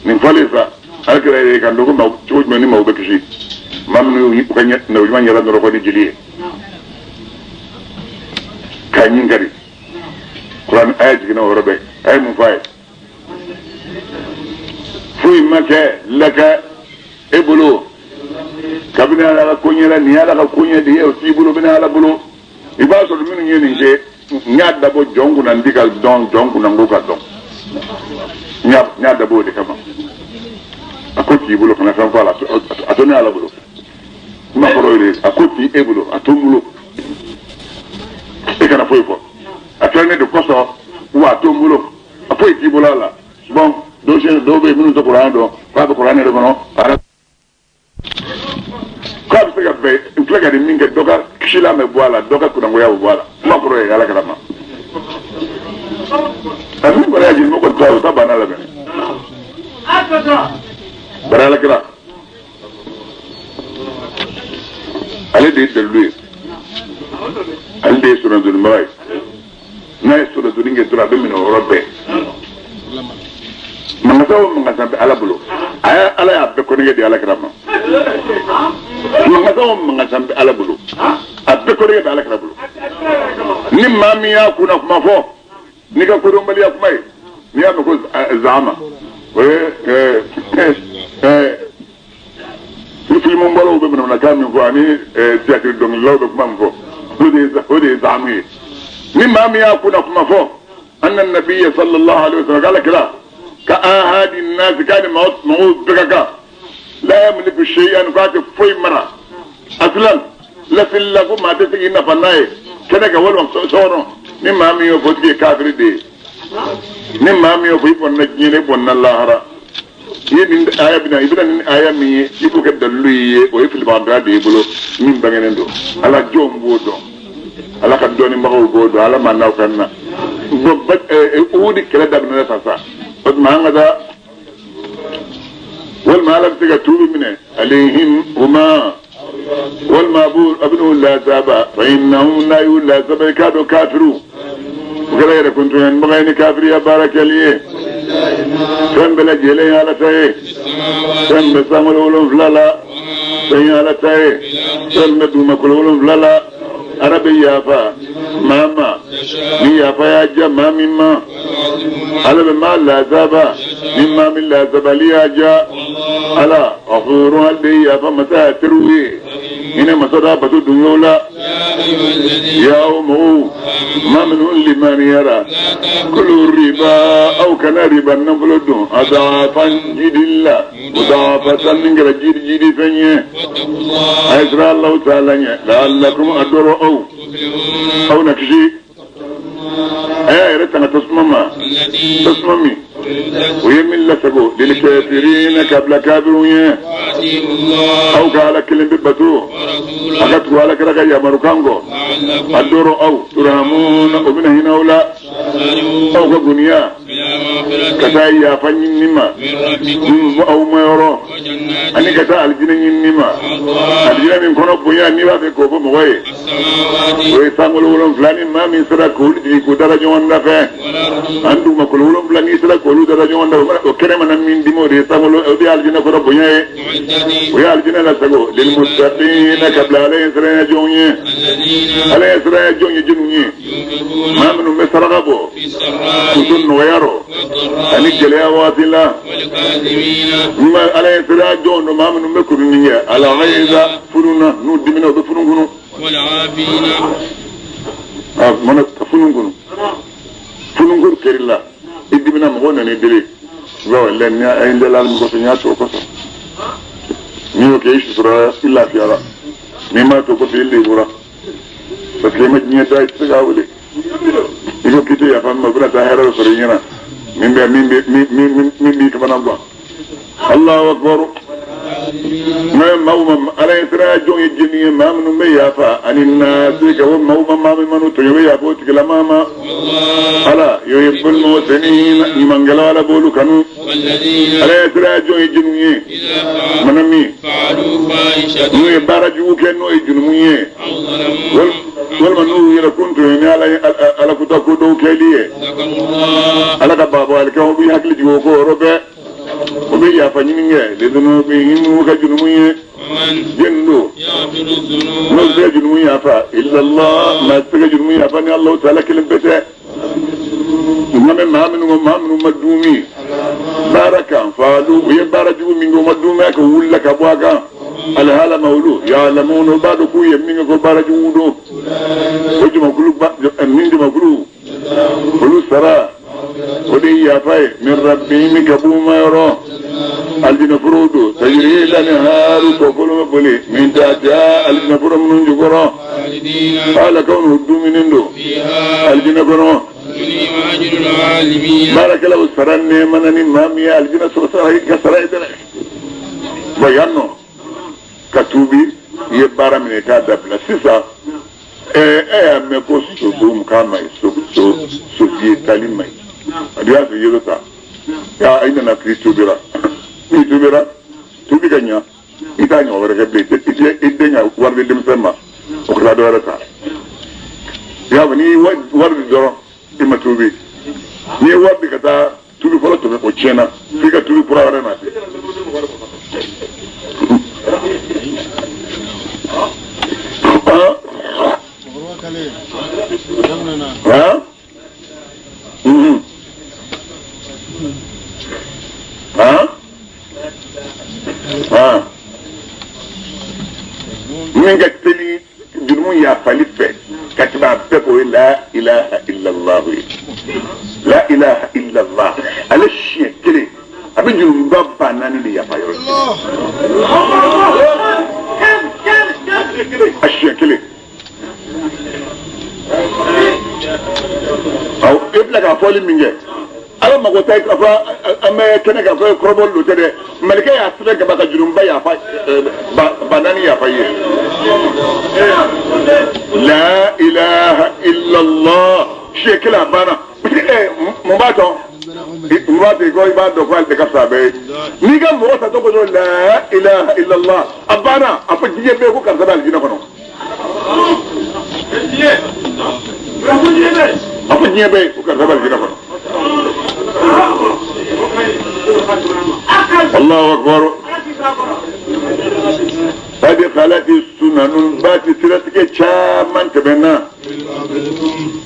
nin fɔlen sa ala kira ye kan dogo ma cogo jumɛn ni maaw bɛ kisi maa minnu y'u ka ɲuman yɛrɛ nɔrɔkɔ ni jeli ye k'a ɲin kari kuran aya jiginna o yɔrɔ bɛɛ a ye mun fɔ a ye foyi ma kɛ laka e bolo kabini ala ka koɲɛ la nin ye ala ka koɲɛ de ye o t'i bolo bɛna ala bolo i b'a sɔrɔ minnu ye nin kɛ n y'a dabɔ jɔn kunna n di ka dɔn jɔn kunna n ko ka dɔn n y'a dabɔ o de kama a ko t'i bolo kana fɛn fɔ a la a to ne ala bolo kuma kɔrɔ ye a ko t'i e bolo a to n bolo e kana foyi fɔ a kɛra ne de kosɔn wa a to n bolo a foyi t'i bolo a la bon dɔw bɛ yen minnu tɛ kuran dɔn k'a bɛ kuran yɛrɛ kɔnɔ k'a bɛ se ka bɛn n filɛ ka nin min kɛ dɔ ka kisilan bɛ bɔ a la dɔ ka kunnangoya bɛ bɔ a la kuma kɔrɔ ye ala kɛra ma a min kɔni y'a jigin mɔgɔ ta o ta banna la mɛnɛ bari ala kɛra ale de ye dalilu ye ale de ye sɔrɔdonibaga ye n'a ye sɔrɔdoni kɛ dɔrɔn a bɛ minɛ o yɔrɔ bɛɛ mankasa o mankasa bɛ ala bolo a y'a ala y'a bɛɛ kɔnigɛ di ala kira ma mankasa o mankasa bɛ ala bolo a bɛɛ kɔnigɛ bɛ ala kira bolo ni maa min y'a kunna kuma fɔ n'i ka kodɔnbaliya kuma ye n'i y'a mɛn ko zaama o ye ni filimu bɔlaw bɛ manamanakan min fɔ ani tiyatiri dɔnkililaw bɛ kuma min fɔ o de ye zaamu ye ni maa min y'a kunna kuma fɔ anna nabiyya sallallahu alaihi wasallam k'ala kira ka ahadi nasi k'a ni mɔgɔw bɛɛ ka kan la yamliku shay'an k'a tɛ foyi mara asilan lasili la ko maa tɛ se k'i nafa n'a ye kɛnɛ kan walima so kɔnɔ ni maa min y'o fɔ o tigi ye kafiri de ye ni maa min y'o fɔ i bɔnna diɲɛ na i bɔnna lahara i ye nin aya bɛna i bɛna nin aya min ye i b'o kɛ dalilu ye o ye filibagantɔya de y'i bolo min bangenen don ala jɔnw b'o dɔn ala ka dɔnnibagaw b'o dɔn ala ma n'aw kan na bon Uhudi kɛlɛ daminɛna sisan sa o tuma an ka taa walima ala bɛ se ka tuubi minɛ alayhim huma walima a bɛn'u lasaba fa innahum n'a y'u lasaba i k'a dɔn kafiriw o kɛra yɛrɛ kuntɔɲɔbaga ye ni kafiriya baara kɛli ye fɛn bɛɛ lajɛlen ye ala ta ye fɛn bɛ sankolo wolonfila la fɛn ye ala ta ye fɛn bɛ dugumakolo wolonfila la ala bɛ yafa maa ma ni yafa y'a diya maa min ma ala bɛ maa lazaba ni maa min lazabali y'a diya ala ghafurun ale de ye yafa masa y'a teriw ye hinɛ masa d'a bato dungew la y'aw mɔgɔw maa minnu limaniyara kulu riba aw kana riba nafolo dun adafan jidi la mudafatan min kɛra jidi jidi fɛn ye a ye siran Alahu taala ɲɛ la'allakum a dɔrɔ aw aw na kisi a y'a yɛrɛ tanga tasuma ma tasuma min o ye min lasago lilkafirina ka bila kafiriw ye aw ka ala kelen pe bato a ka tugu ala kira ka yamarukan kɔ a dɔrɔ aw turhamuna o bɛna hinɛ aw la aw ka goniya ka taa yafa ɲinini ma aw ma yɔrɔ ani ka taa alijinɛ ɲinini ma alijinɛ min kɔnɔ bonya n'i b'a fɛ k'o fɔ mɔgɔ ye o ye sankolo wolonfila ni maa min sera k'olu jigin k'u dara ɲɔgɔn da fɛ ani dugumakolo wolonfila n'i sera k'olu dara ɲɔgɔn da o kɛnɛ mana min d'i ma o de ye sankolo o de ye alijinɛ kɔnɔ bonya ye o ye alijinɛ lasago lilmuttaqina ka bila ala ɲɛ siranya jɔnw ye ala ɲɛ siranya jɔnw ye jɔnw ye maa minnu bɛ saraka bɔ k'u to nɔgɔya rɔ ani gɛlɛya waati la ala ɲɛ siranya jɔnw don maa minnu bɛ kununi kɛ alghayza funun na n'u dimina u bɛ funun kunu a mana ka funun kunu funun kunu kɛr'i la i dimina mɔgɔw nana i deli i b'a walayi ni a ye n deli min kosɔn n y'a to o kosɔn n'i y'o kɛ i sutura i lafiyara n'i m'a to kɔfɛ i lebura parce que i ma diɲɛ da i tɛ se k'a wele i ko k'i tɛ yafa min ma o bɛna taa hɛrɛ dɔ sɔrɔ i ɲɛna min bɛ min bɛ min min min b'i kamana gan Allahu akbar. Mais maaw ala ye sira jɔn ye jeni ye maa minnu bɛ yafa ani naasi ka bɔ maaw ma maa min man'u tɔɲɔ bɛ yafa o tigilamaa ma ala yuhibbul muhsinin ɲumankɛlaw ala b'olu kanu ala ye sira jɔn ye jeni ye mana min n'u ye baara jugu kɛ n'o ye jurumu ye walima n'u yɛrɛ kun tɔɲɔ ni ala ye ala kuta ko dɔw kɛli ye ala ka baabaalikɛw b'i hakili jigin o ko yɔrɔ bɛɛ o bɛ yafa ɲini kɛ lidunubihim ka jurumu ye jɛni don n'o bɛ jurumu yafa illallah maa tɛ se ka jurumu yafa ni Alahu taala kelen pe tɛ n bɛ maa minnu ko maa minnu ma duumi baara kan faalu u ye baara jugu min kɛ u ma duumi a kan u wulila ka bɔ a kan alihala ma olu ya'lamuna u b'a dɔn k'u ye min kɛ ko baara jugu don o jamakulu min jamakulu olu sara o de ye yafa ye min rabbihim ka b'u ma yɔrɔ alijinɛ forow don tajiri lanihaaru kɔkolo bɛ boli min tahtiha alijinɛ foro minnu jukɔrɔ ala kawnu dumuni don alijinɛ kɔnɔ baarakɛlaw sara nɛɛma na ni maa min ye alijinɛ sɔrɔ sara ka sara ye dɛrɛ bɔn yan nɔ ka tuubi i ye baara minɛ i k'a dabila sisan e y'a mɛn ko soso k'a ma ɲi so fiye tali ma ɲi a y'a sɔrɔ yɔrɔ ta ya i nana k'i tuubira n'i tuubira tuubi ka ɲa i t'a ɲɔgɔn wɛrɛ kɛ bilen i tɛ i den ka wari di denmisɛn ma o ka taa dɔ wɛrɛ ta i y'a fɔ n'i ye wari di dɔrɔn i ma tuubi n'i ye wari di ka taa tuubi fɔlɔ tɛmɛ o tiɲɛna f'i ka tuubi kura wɛrɛ nati. Min ka teli jurumu yafali fɛ ka tɛmɛ a bɛɛ k'o ye la ilaha illallah ye la ilaha illallah ale siɲɛ kelen a bɛ jurumu ba naani de yafa yɔrɔ a siɲɛ kelen awɔ e filɛ k'a fɔli min kɛ ala mago tɛ k'a fɔ an bɛ kɛnɛ k'a fɔ kɔrɔbɔli don tɛ dɛ malikɛ y'a sɛbɛn ka ban ka jurumu yafa ba naani yafa i ye la ilaha illallah siɲɛ kelen a banna mun b'a tɔ mun b'a to i ko i b'a dɔn ko ale de ka fisa a bɛɛ ye n'i ka mɔgɔ tatɔ ko dɔrɔn la ilaha illallah a banna a fɔ diɲɛ bɛɛ ko karisa bɛ alijinɛ kɔnɔ a fɔ diɲɛ bɛɛ ko karisa bɛ alijinɛ kɔnɔ. Allahu akbar. Qad khalati sunanun baati siratigɛ caman tɛmɛna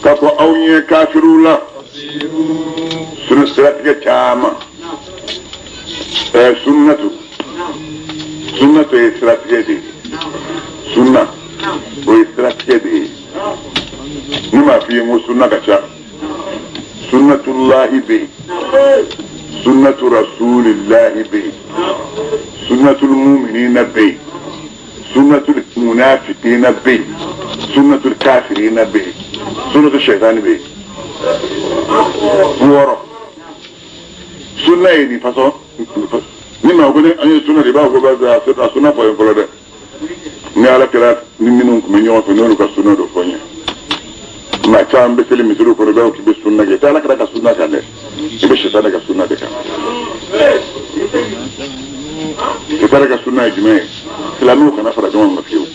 k'a fɔ aw ɲɛ kafiriw la siratigɛ caman sunnatu sunnatu ye siratigɛ de ye sunna o ye siratigɛ de ye ne m'a f'i ye n ko sunna ka ca sunnatullahi bɛ yen sunnatu rasulillahi bɛ yen sunnatul muminina bɛ yen sunnatul munafiqina bɛ yen sunnatul kafirina bɛ yen sunnatul shaitani bɛ yen wɔɔrɔ sunna ye nin fasɔn ni maa ko ne an ye sunna de i b'a fɔ ko a sunna fɔ ye fɔlɔ dɛ ni ala kɛra ni minnu tun bɛ ɲɔgɔn fɛ n'olu ka sunna dɔ fɔ n ye maa caman bɛ seli misiriw kɔnɔ bɛɛ ko k'i bɛ sunna kɛ i tɛ ala kɛra ka sunna kan dɛ i bɛ sitana ka sunna de kan sitana ka sunna ye jumɛn ye silamɛw kana fara ɲɔgɔn kan fiyewu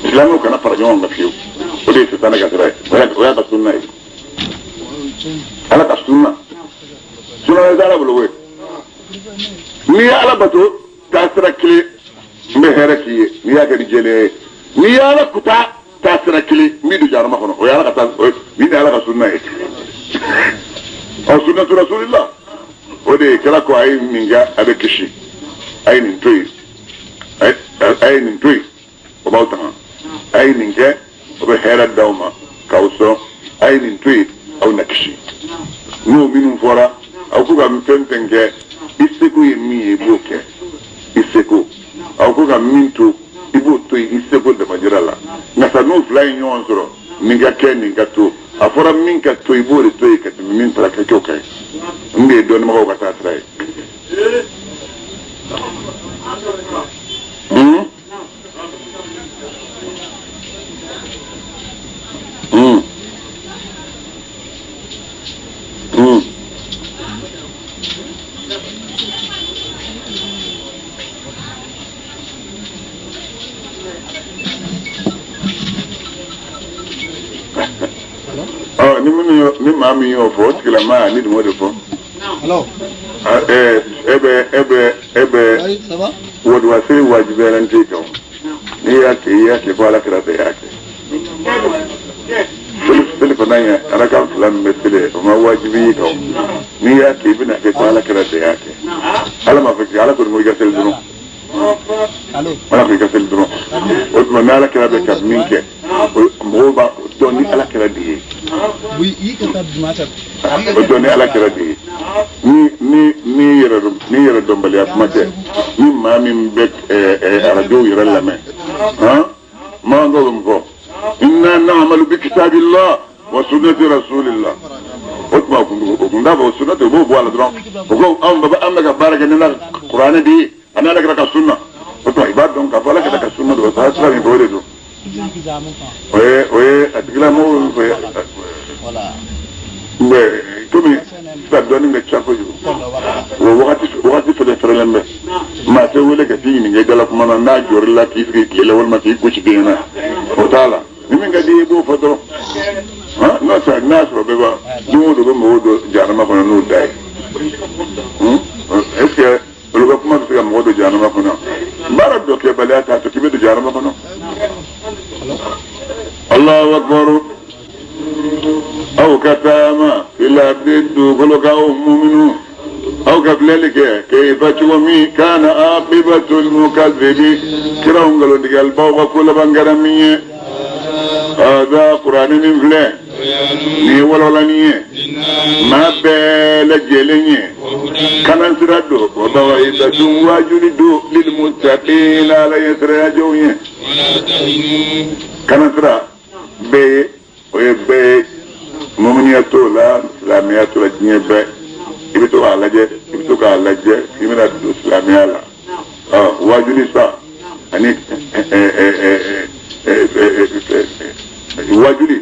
silamɛw kana fara ɲɔgɔn kan fiyewu o de ye sitana ka sira ye o y'a ka sunna ye ala ka sunna sunna wɛrɛ tɛ ala bolo koyi n'i ye ala bato taa sira kelen n bɛ hɛrɛ k'i ye n'i y'a kɛ ni jɛlenya ye n'i ye ala kuta taa sira kelen n b'i don jahanama kɔnɔ o ye ala ka taa o ye nin de ye ala ka sunna ye ɔ sunnatu rasulillah o de ye kɛra ko a ye nin kɛ a bɛ kisi a ye nin to yen a ye nin to yen o b'aw tanga a ye nin kɛ o bɛ hɛrɛ d'aw ma k'aw sɔn a ye nin to yen aw na kisi n'o minnu fɔra aw ko ka fɛn fɛn kɛ i seko ye min ye i b'o kɛ i seko aw ko ka min to i b'o to yen i seko damajira la nka sa n'o fila ye ɲɔgɔn sɔrɔ nin ka kɛ nin ka to a fɔra min ka to i b'o de to yen ka tɛmɛ min taara kɛ k'o kɛ n de ye dɔnnibagaw ka taa sira ye. Ni maa min y'o fɔ o tigilamaa ni dun o de fɔ. E bɛ wadiwasiri wajibiyalen t'e kan n'i y'a kɛ i y'a kɛ fo ala kira fɛ i y'a kɛ. Seli fana ye arakan fila min bɛ seli o ma wajibi y'i kan n'i y'a kɛ i bɛna kɛ fo ala kira fɛ i y'a kɛ. Ala m'a fɔ k'i ala kɔni ko i ka seli dɔrɔn. Ala ko i ka seli dɔrɔn. O tuma ni ala kira bɛ ka min kɛ mɔgɔw b'a dɔn ni ala kira de ye. O dɔn ni ala kira de ye. Ni yɛrɛ dɔnbaliya kuma tɛ ni maa min bɛ arajow yɛrɛ lamɛn maa dɔw bɛ mun fɔ inna na'malu bi kitabillah wa sunnati rasulillah o tuma o kun t'a fɔ sunnati o b'o bɔ a la dɔrɔn o ko anw bɛ ka baara kɛ ni la kuranɛ de ye ani ala kira ka sunna o tuma i b'a dɔn k'a fɔ ala kira ka sunna don o sira min fɔ o de don. O ye a tigilamɔgɔw min fɔ mais komi sisan dɔɔnin ka ca kojugu o wagati fɛnɛ fɛrɛlen bɛ maa tɛ wele ka t'i ɲininka i dala kuma na n'a jɔr'i la k'i sigi tile la walima k'i gosi den na o t'a la ni min ka di i ye i b'o fɔ dɔrɔn n'o tɛ n'a sɔrɔ bɛɛ b'a don o don bɛ mɔgɔw don jahanama kɔnɔ n'o da ye est ce que olu ka kuma bɛ se ka mɔgɔ don jahanama kɔnɔ baara dɔ kɛbaliya t'a to k'i bɛ don jahanama kɔnɔ. Allahu akbar aw ka taama fil ardi dugukolo kan aw muminu aw ka filɛli kɛ kayfa cogo min kana aqibatul mukazzibi kiraw nkalontigɛlibaw ka ko laban kɛra min ye hada kuranɛ nin filɛ nin ye walawalani ye maa bɛɛ lajɛlen ye kanansira don wa maw'izatun waajuli don lil muttaqina ala ɲɛsiranyajɔnw ye kanansira bɛɛ ye o ye bɛɛ ye muminiya t'o la silamɛya t'o la diɲɛ bɛɛ i bɛ to k'a lajɛ i bɛ to k'a lajɛ k'i bɛna don silamɛya la waajuli sa ani waajuli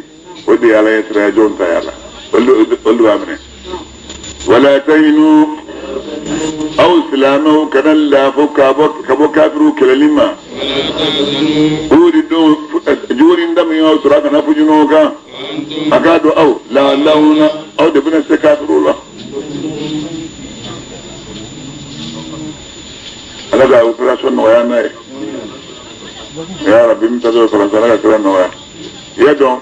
o de ye ala ɲɛsiranya jɔnw ta y'a la olu b'a minɛ wala tahinu aw silamɛw kana laafo ka bɔ kafiriw kɛlɛli ma o de don jugurin da min y'aw sɔrɔ a kana fo ɲɔgɔn kan a k'a dɔn aw laalawuna aw de bɛna se kafiriw la ala ka opération nɔgɔya n'a ye ya rabbi min ta dɔw faransi ala ka sira nɔgɔya i y'a dɔn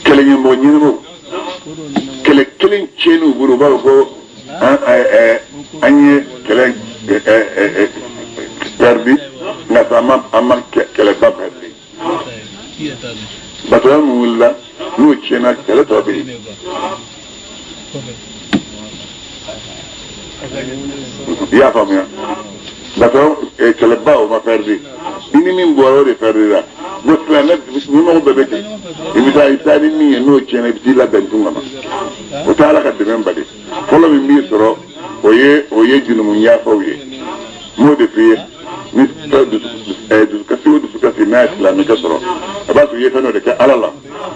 kɛlɛɲɛmɔgɔ ɲɛnamaw kɛlɛ kelen tiɲɛni u bolo u b'a fɔ ko an ye kɛlɛ perdu nka sa an ma kɛlɛba perdu bataillon min wulila n'o tiɲɛna kɛlɛ tɔ bɛ yen i y'a faamuya bataillon kɛlɛba o ma perdu i ni min bɔra o de perdu la bon silamɛ ɲɛmɔgɔ bɛɛ bɛ ten i bɛ taa i taa ni min ye n'o tiɲɛna i bɛ t'i labɛn tun kama o tɛ ala ka dɛmɛ bali fɔlɔ min b'i sɔrɔ o ye jurumu yafaw ye n b'o de f'i ye ni dusukasi o dusukasi n'a ye silamɛkɛ sɔrɔ a b'a sɔrɔ i ye fɛn dɔ de kɛ ala la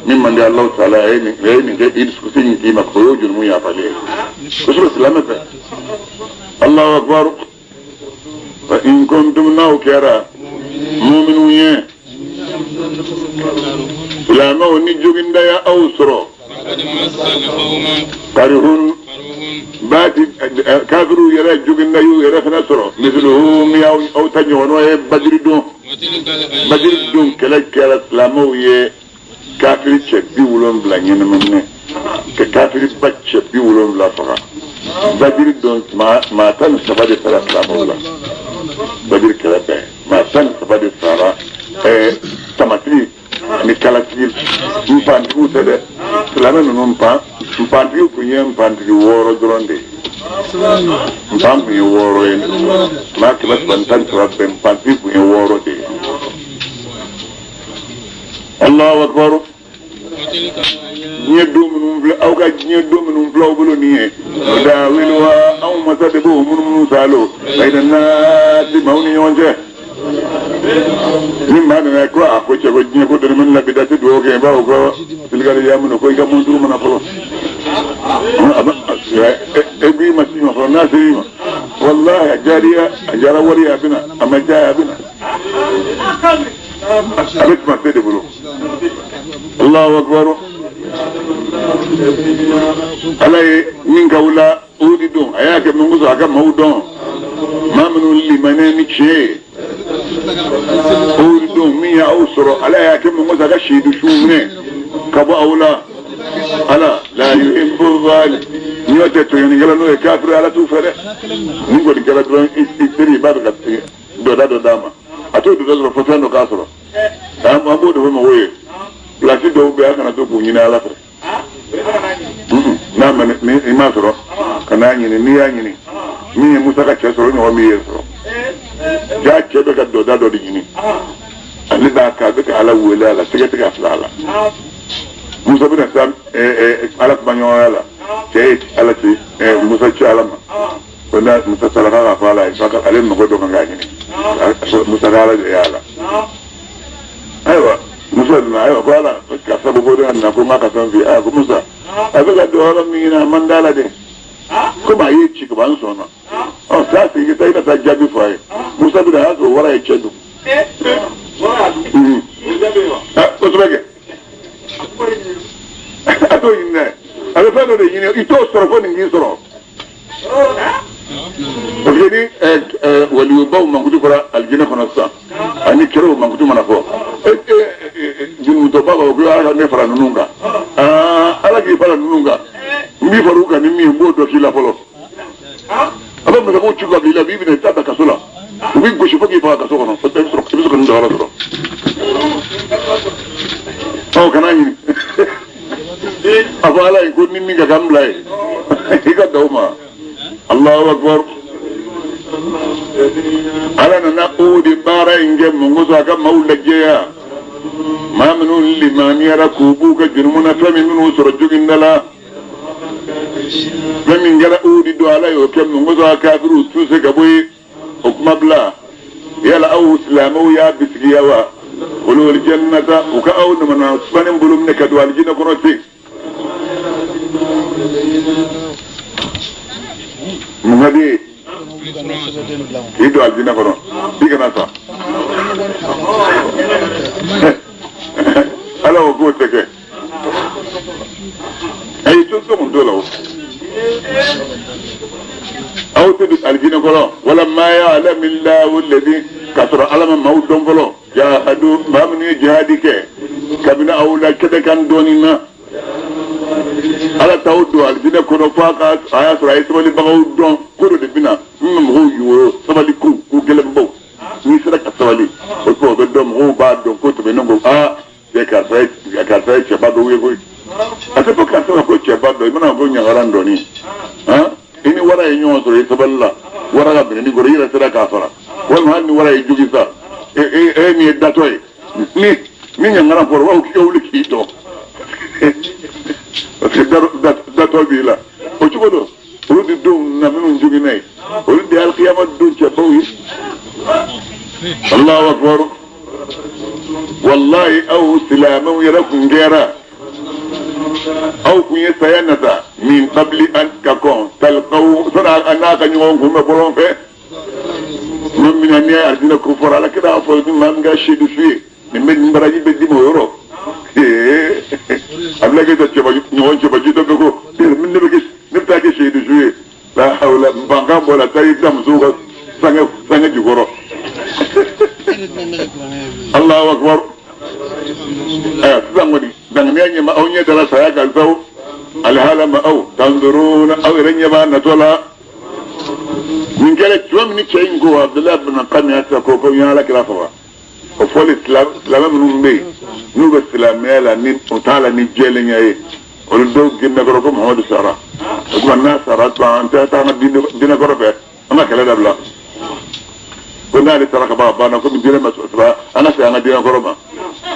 min man di Alahu taala a ye nin kɛ i dusukasi in k'i ma o y'o jurumu yafalen ye o sɔrɔ silamɛ fɛ Alahu akbar fa in kuntum n'aw kɛra muminw ye silamɛw ni joginda y'aw sɔrɔ karihun baati kafiriw yɛrɛ joginda y'u yɛrɛ fana sɔrɔ misiluhu min y'aw ta ɲɔgɔnna ye badiri don badiri don kɛlɛ kɛra silamɛw ye kafiri cɛ 70 ɲɛnama ka kafiri ba cɛ 70 faga badiri don maa 13 de sara silamɛw la badiri kɛlɛ bɛɛ maa 13 de sara tamatigi ani kalatigi npantigiw tɛ dɛ silamɛ ninnu npantigiw kun ye npantigi 6 dɔrɔn de ye npan kun ye 6 ye maa 313 bɛɛ npantigi kun ye 6 de ye Allahu akbar. Diɲɛ don minnu filɛ aw ka diɲɛ don minnu filɛ aw bolo nin ye dawiluwa anw masa de b'o munumunu saalo bayina naasi maaw ni ɲɔgɔn cɛ ni maa nana ko a ko cɛ ko diɲɛ ko dɔnni la bi da tɛ dugawu kɛ bawo ko silikali y'a minɛ ko i ka monturu mana fɔlɔ e b'i ma s'i ma fɔlɔ n'a ser'i ma walahi a jariya a jara wari a bɛna a ma diya a bɛna a bɛ tuma se de bolo Allahu akbar ala ye min k'aw la o de don a y'a kɛ min kosɔn a ka maaw dɔn maa minnu limaniya ni tiɲɛ ye o de don min y'aw sɔrɔ ala y'a kɛ min kosɔn a ka seedu su minɛ ka bɔ aw la ala la yuhibbu zalim n'o tɛ tɔɲɔnikɛla n'o ye kafiri ala t'u fɛ dɛ ni kɔni kɛra dɔrɔn i teri i b'a fɛ ka dɔda dɔ d'a ma a t'o dɔda sɔrɔ fo fɛn dɔ k'a sɔrɔ an b'o de fɔ mɔgɔw ye pilasi dɔw bɛ yen a kana to k'u ɲini ala fɛ n'a ma ni i m'a sɔrɔ ka n'a ɲini n'i y'a ɲini min ye musa ka cɛ sɔrɔ o ɲɔgɔn min ye sɔrɔ jaa cɛ bɛ ka dɔda dɔ de ɲini ale b'a kɛ a bɛ ka ala wele a la sɛgɛ tɛ ka fila a la musa bɛna sa ala kuma ɲɔgɔnya la cɛ ye ala ci musa ci ala ma ko n'a musa taara k'a ka fɔ ala ye ale mago dɔ kan k'a ɲini musa ka ala de y'a la ayiwa musa nana ayiwa ko ala karisa ko ko ne nana ko n k'a ka fɛn f'i ye ayiwa ko musa a bɛ ka don yɔrɔ min ɲini a man d'a la dɛ komi a y'e ci kaban n sɔnna ɔ saa sigi taa i ka taa jaabi fɔ a ye musa bɛna a y'a sɔrɔ wara ye cɛ dun kosɛbɛ kɛ a t'o ɲini dɛ a bɛ fɛn dɔ de ɲini i t'o sɔrɔ fo nin k'i sɔrɔ parce que ni waliyubaw mankutu fɔra alijinɛ kɔnɔ sisan ani kiraw mankutu mana fɔ junumutɔba b'a fɔ ko ala ka ne fara ninnu kan ala k'i fara ninnu kan n b'i fara u kan ni min ye n b'o dɔ k'i la fɔlɔ a bɛ masakɛw ci ka bila i la b'i minɛ i t'a da kaso la u b'i gosi fo k'i faga kaso kɔnɔ i bɛ sɔrɔ ka nin dɔyɔrɔ sɔrɔ ɔ kana ɲini a fɔ ala ye ko ni min ka kan bila ye i ka daw ma Allahu akbar ala nana o de baara in kɛ mun kosɔn a ka maaw lajɛya maa minnu limaniyara k'u b'u ka jurumu na fɛn min minnu sɔrɔ joginda la fɛn min kɛra o de don ala y'o kɛ mun kosɔn a kafiriw tuse ka bɔ yen o kuma bila yala aw silamɛw y'a bisigiya wa olu alijannata u ka aw namana sumani bolo minɛ ka don alijinɛ kɔnɔ ten mun ka di ye k'i don alijinɛ kɔnɔ i kana sa ala ko k'o tɛ kɛ ayi to so kun t'o la o aw tɛ don alijinɛ kɔnɔ walamma ya'lamillahu alladhi k'a sɔrɔ ala ma maaw dɔn fɔlɔ jahadu maa minnu ye jihadi kɛ kabini aw la kɛnɛ kan dɔɔnin na ala t'aw don alijinɛ kɔnɔ fo a ka a y'a sɔrɔ a ye sabalibagaw dɔn ko dɔ de bɛ na min bɛ mɔgɔw yoyo sabali ko ko gɛlɛnbaw n'i sera ka sabali o tuma o bɛ dɔn mɔgɔw b'a dɔn ko tɛmɛnen ko aa cɛ karisa ye karisa ye cɛba dɔw ye koyi a tɛ fɔ karisa ma ko cɛba dɔ i mana ko ɲagara dɔɔni han i ni wara ye ɲɔgɔn sɔrɔ i sabali la wara ka minɛni kɔrɔ i yɛrɛ sera k'a fara walima hali ni wara ye jogi sa e e e min ye datɔ ye ni ni ɲangara fɔra u b'a fɔ k'i ka wuli k'i jɔ parce que datɔ b'i la o cogo don olu de denw na minnu joginna ye olu de ye alikiyama don cɛbaw ye Allahu akbar wallahi aw silamɛw yɛrɛ kun kɛra aw kun ye saya nata min qabli an ka kɔn talqaw sani a n'a ka ɲɔgɔn kunbɛn bɔlɔn fɛ maa min na n'i ye alijinɛ ko fɔra ala kira fɔ ni maa min ka seedu su ye nin bɛ nin baraji bɛ d'i ma o yɔrɔ a bɛna kɛ cɛba ɲɔgɔn cɛbaji dɔ bɛ ko ne bɛ kɛ ne bɛ taa kɛ seedu su ye la hawla mankan bɔra taa i da musow ka sange sange jukɔrɔ Allahu akbar ayiwa sisan kɔni danganiya ɲɛ ma aw ɲɛ dara saya kan saw alihala ma aw tanzuruna aw yɛrɛ ɲɛ b'a natɔ la nin kɛra tuma min ni cɛ in ko Abudulayi bin Kamiyata ko ko n ye ala kira faga o fɔli silamɛ minnu bɛ yen n'u bɛ silamɛya la ni o t'a la ni jɛlenya ye olu dɔw girinna kɔrɔ ko Muhamadu sara o tuma n'a sara tuma an tɛ taa an ka diinɛ kɔrɔ fɛ an ka kɛlɛ dabila ko n'ale sara ka ban a banna komi diinɛ ma sɔrɔ an ka segin an ka diinɛ kɔrɔ ma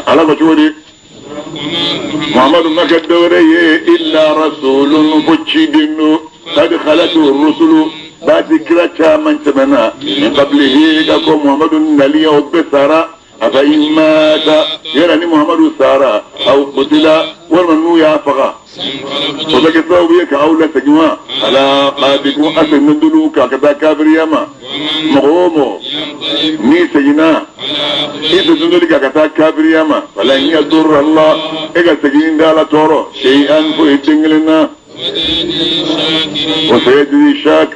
ala ko cogo di Muhammadu ma kɛ dɔwɛrɛ ye illa rasulun fo ciden don qad khalat rusulu baati kira caman tɛmɛna min qablihi ka ko Muhammadu nali o bɛɛ sara afa in mata yala ni Muhammadu sara aw qutila walima n'u y'a faga o bɛ kɛ sababu ye ka aw lasegin wa ala aqabikum a seginna dolu kan ka taa kafiriya ma mɔgɔ o mɔgɔ n'i seginna i seginna doli kan ka taa kafiriya ma falan yadurra Allah e ka segin da Ala tɔɔrɔ shay'an foyi den kelen na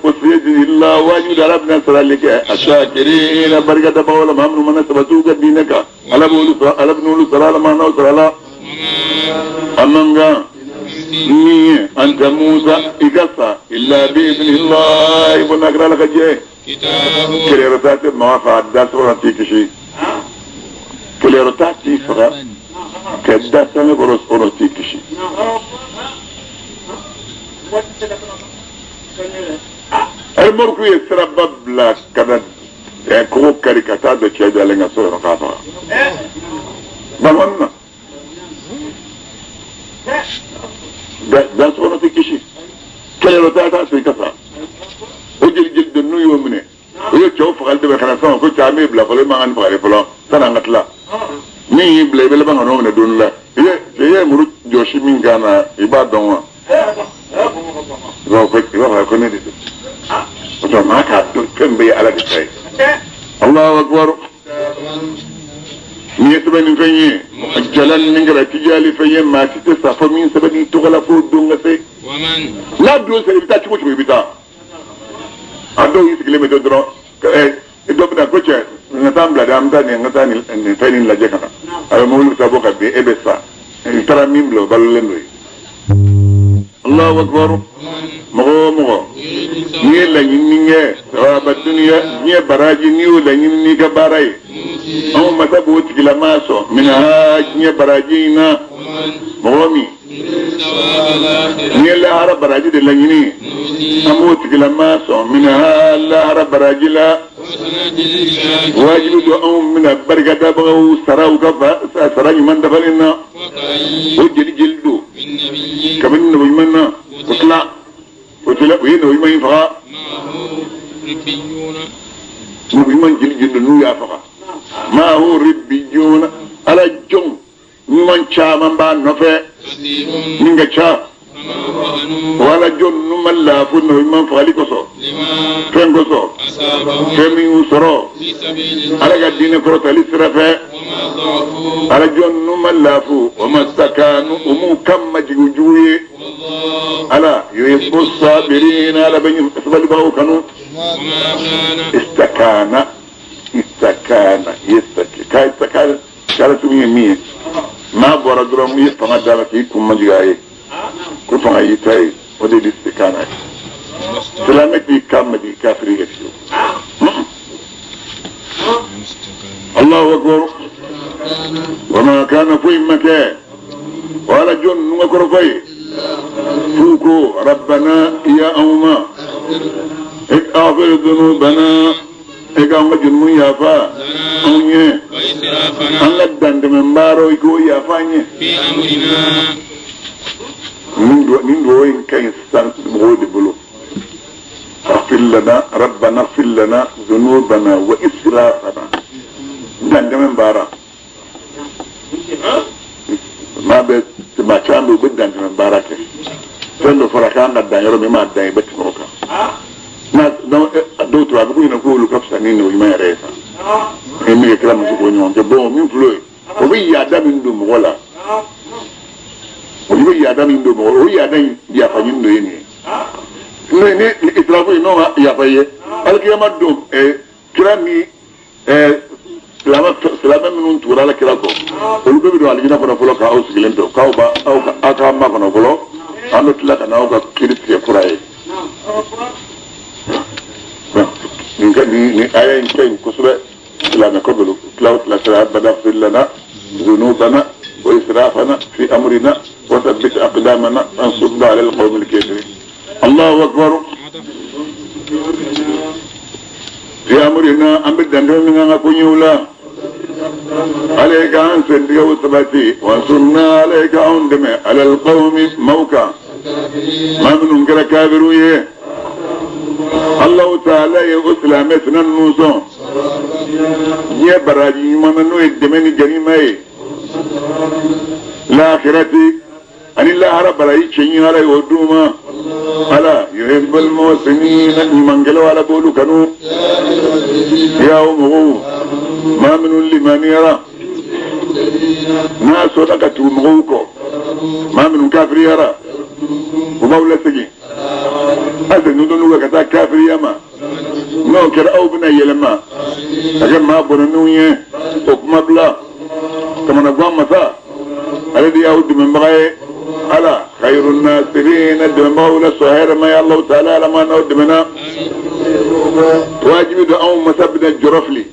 وسيجزي الله واجب على ابن سرالك الشاكرين بركة باولا ما من من سبتوك دينك على ابن سرال ما نو سرال أمانغا ني أنت موسى إجاسا إلا بإذن الله ونقرأ لك جاي كليرتات ما فعدات ولا تيكشي كليرتات تيفرا كداسة نقرص ولا تيكشي Alimoriku ye siraba bila ka na kogo kari ka taa don cɛ jalen ka so yɔrɔ k'a faga. Bamani na. Dansɔgɔnɔ tɛ kisi. Kɛlɛyɔrɔ t'a t'a so i ka sa. O jeli jeli don n'u y'o minɛ. O ye cɛw fagali dɛmɛ ka na sisan ko cɛ an b'e bila fɔlɔ e man kan ni fagali fɔlɔ sanni an ka tila. Min y'i bila i bɛ laban ka n'o minɛ don dɔ la. I ye muru jɔsi min kan na i b'a dɔn wa? I b'a fɔ ko ne de don. O tuma maa k'a dɔn fɛn bɛɛ ye Ala de ta ye. Allahu akbar. N'i ye sɛbɛnni fɛn ye jalan min kɛra tijali fɛn ye maa si tɛ sa fɔ min sɛbɛnni tɔgɔ la fo don ka se. N'a don sera i bɛ taa cogo cogo i bɛ taa. A dɔw y'i sigilen bɛ to dɔrɔn dɔ bɛ na ko cɛ n ka taa n bila dɛ an bɛ taa nin n ka taa nin fɛn nin lajɛ ka na. A bɛ mobili bɛ taa bɔ ka bin e bɛ sa. I taara min bila o balolen don yen. Allahu akbar. Mɔgɔ o mɔgɔ n'i ye laɲini kɛ sawaba duniya diɲɛ baraji n'i y'o laɲini n'i ka baara ye anw masa b'o tigilamaa sɔn minha diɲɛ baraji in na mɔgɔ min n'i ye lahara baraji de laɲini an b'o tigilamaa sɔn minha lahara baraji la wajibi don anw bɛna barikadabagaw sara u ka sara ɲuman dafalen na o jeli jeli don kabini nabi ɲuman na o tila o tila u ye nabi ɲuman in faga nabi ɲuman jeli jeli don n'u y'a faga maa hu ribbiyuna ala jɔn ɲuman caman b'a nɔfɛ min ka ca wala jɔn ninnu ma laafu nabi ɲuman fagali kosɔn fɛn kosɔn fɛn min y'u sɔrɔ ala ka diinɛ kɔrɔtali sira fɛ ala jɔn ninnu ma laafu o ma sakanu u m'u kan majigin jugu ye ala yuhibbu sabirina ala bɛ sabalibagaw kanu istakana istakana yestakana kala tun ye min ye n'a bɔra dɔrɔn i ye fanga d'a la k'i kun majigin a ye ko fanga y'i ta ye o de ye istikana ye silamɛ k'i kan majigin kafiri ye fiyewu. Allahu akbar. Wa ma kana foyi ma kɛ wala jɔn ninnu ka kɔrɔfɔ ye f'u ko rabbana ya anw ma ighfir dhunubana e k'an ka jurumu yafa anw ye an ka dantɛmɛ baaraw i k'o yafa an ye. Nin duwawu in ka ɲi sisan mɔgɔw de bolo. اغفر لنا ربنا اغفر لنا ذنوبنا وإسرافنا دندمن بارا ما بت ما كان بد دندمن بارا كي فندو فركان دان يرو ما دان بت موكا ما دو ترى بكو ينقولوا كفسانين وما يريسا إمي كلام سكوني وانت بو من فلوي وبي يادا من دو مغلا وبي يادا من دو مغلا وبي يادا يافنين دو يني ni israfu n'o ma yafa ye alikiyama don kira ni silamɛ minnu tugura ala kira kɔ olu bɛɛ bɛ don alijina kɔnɔ fɔlɔ k'aw sigilen to k'aw ba aw ka aw ka makɔnɔ fɔlɔ an bɛ tila ka n'aw ka kiiri tigɛ kura ye nin ka nin aya in ka ɲi kosɛbɛ silamɛ ko bolo tila o tila sira abada filana zunubana wa israfana fi amrina wa thabbit aqdamana ansurna ala alqawmi alkafirin. Allahu akbar. Fi amrina an bɛ dantɛmɛ min kan ka ko ɲɛw la Ala ye k'an sentigɛw sabati wansurna ala ye k'anw dɛmɛ alal qawmi maaw kan maa minnu kɛra kafiriw ye Alahu taala ye o silamɛ sina ninnu sɔn diɲɛ baraji ɲuman na n'o ye dɛmɛ ni ganima ye lahirati ani lahara baraji cɛɲi ala y'o d'u ma ala yuhibbul muhsinina ɲumankɛlaw ala b'olu kanu y'aw mɔgɔw maa minnu limaniyara n'a sɔnna ka tugu mɔgɔw kɔ maa minnu kafiriyara u b'aw lasegin a segin n'u ka taa kafiriya ma n'o kɛra aw bɛna yɛlɛma ka kɛ maa bɔnɛnenw ye o kuma bila kamanagan masa ale de y'aw dɛmɛbaga ye ala khayru nasirina dɛmɛbagaw la sɔn hɛrɛma ye alahu taala ala ma n'aw dɛmɛna wajibi don anw masa bɛna jɔrɔ fili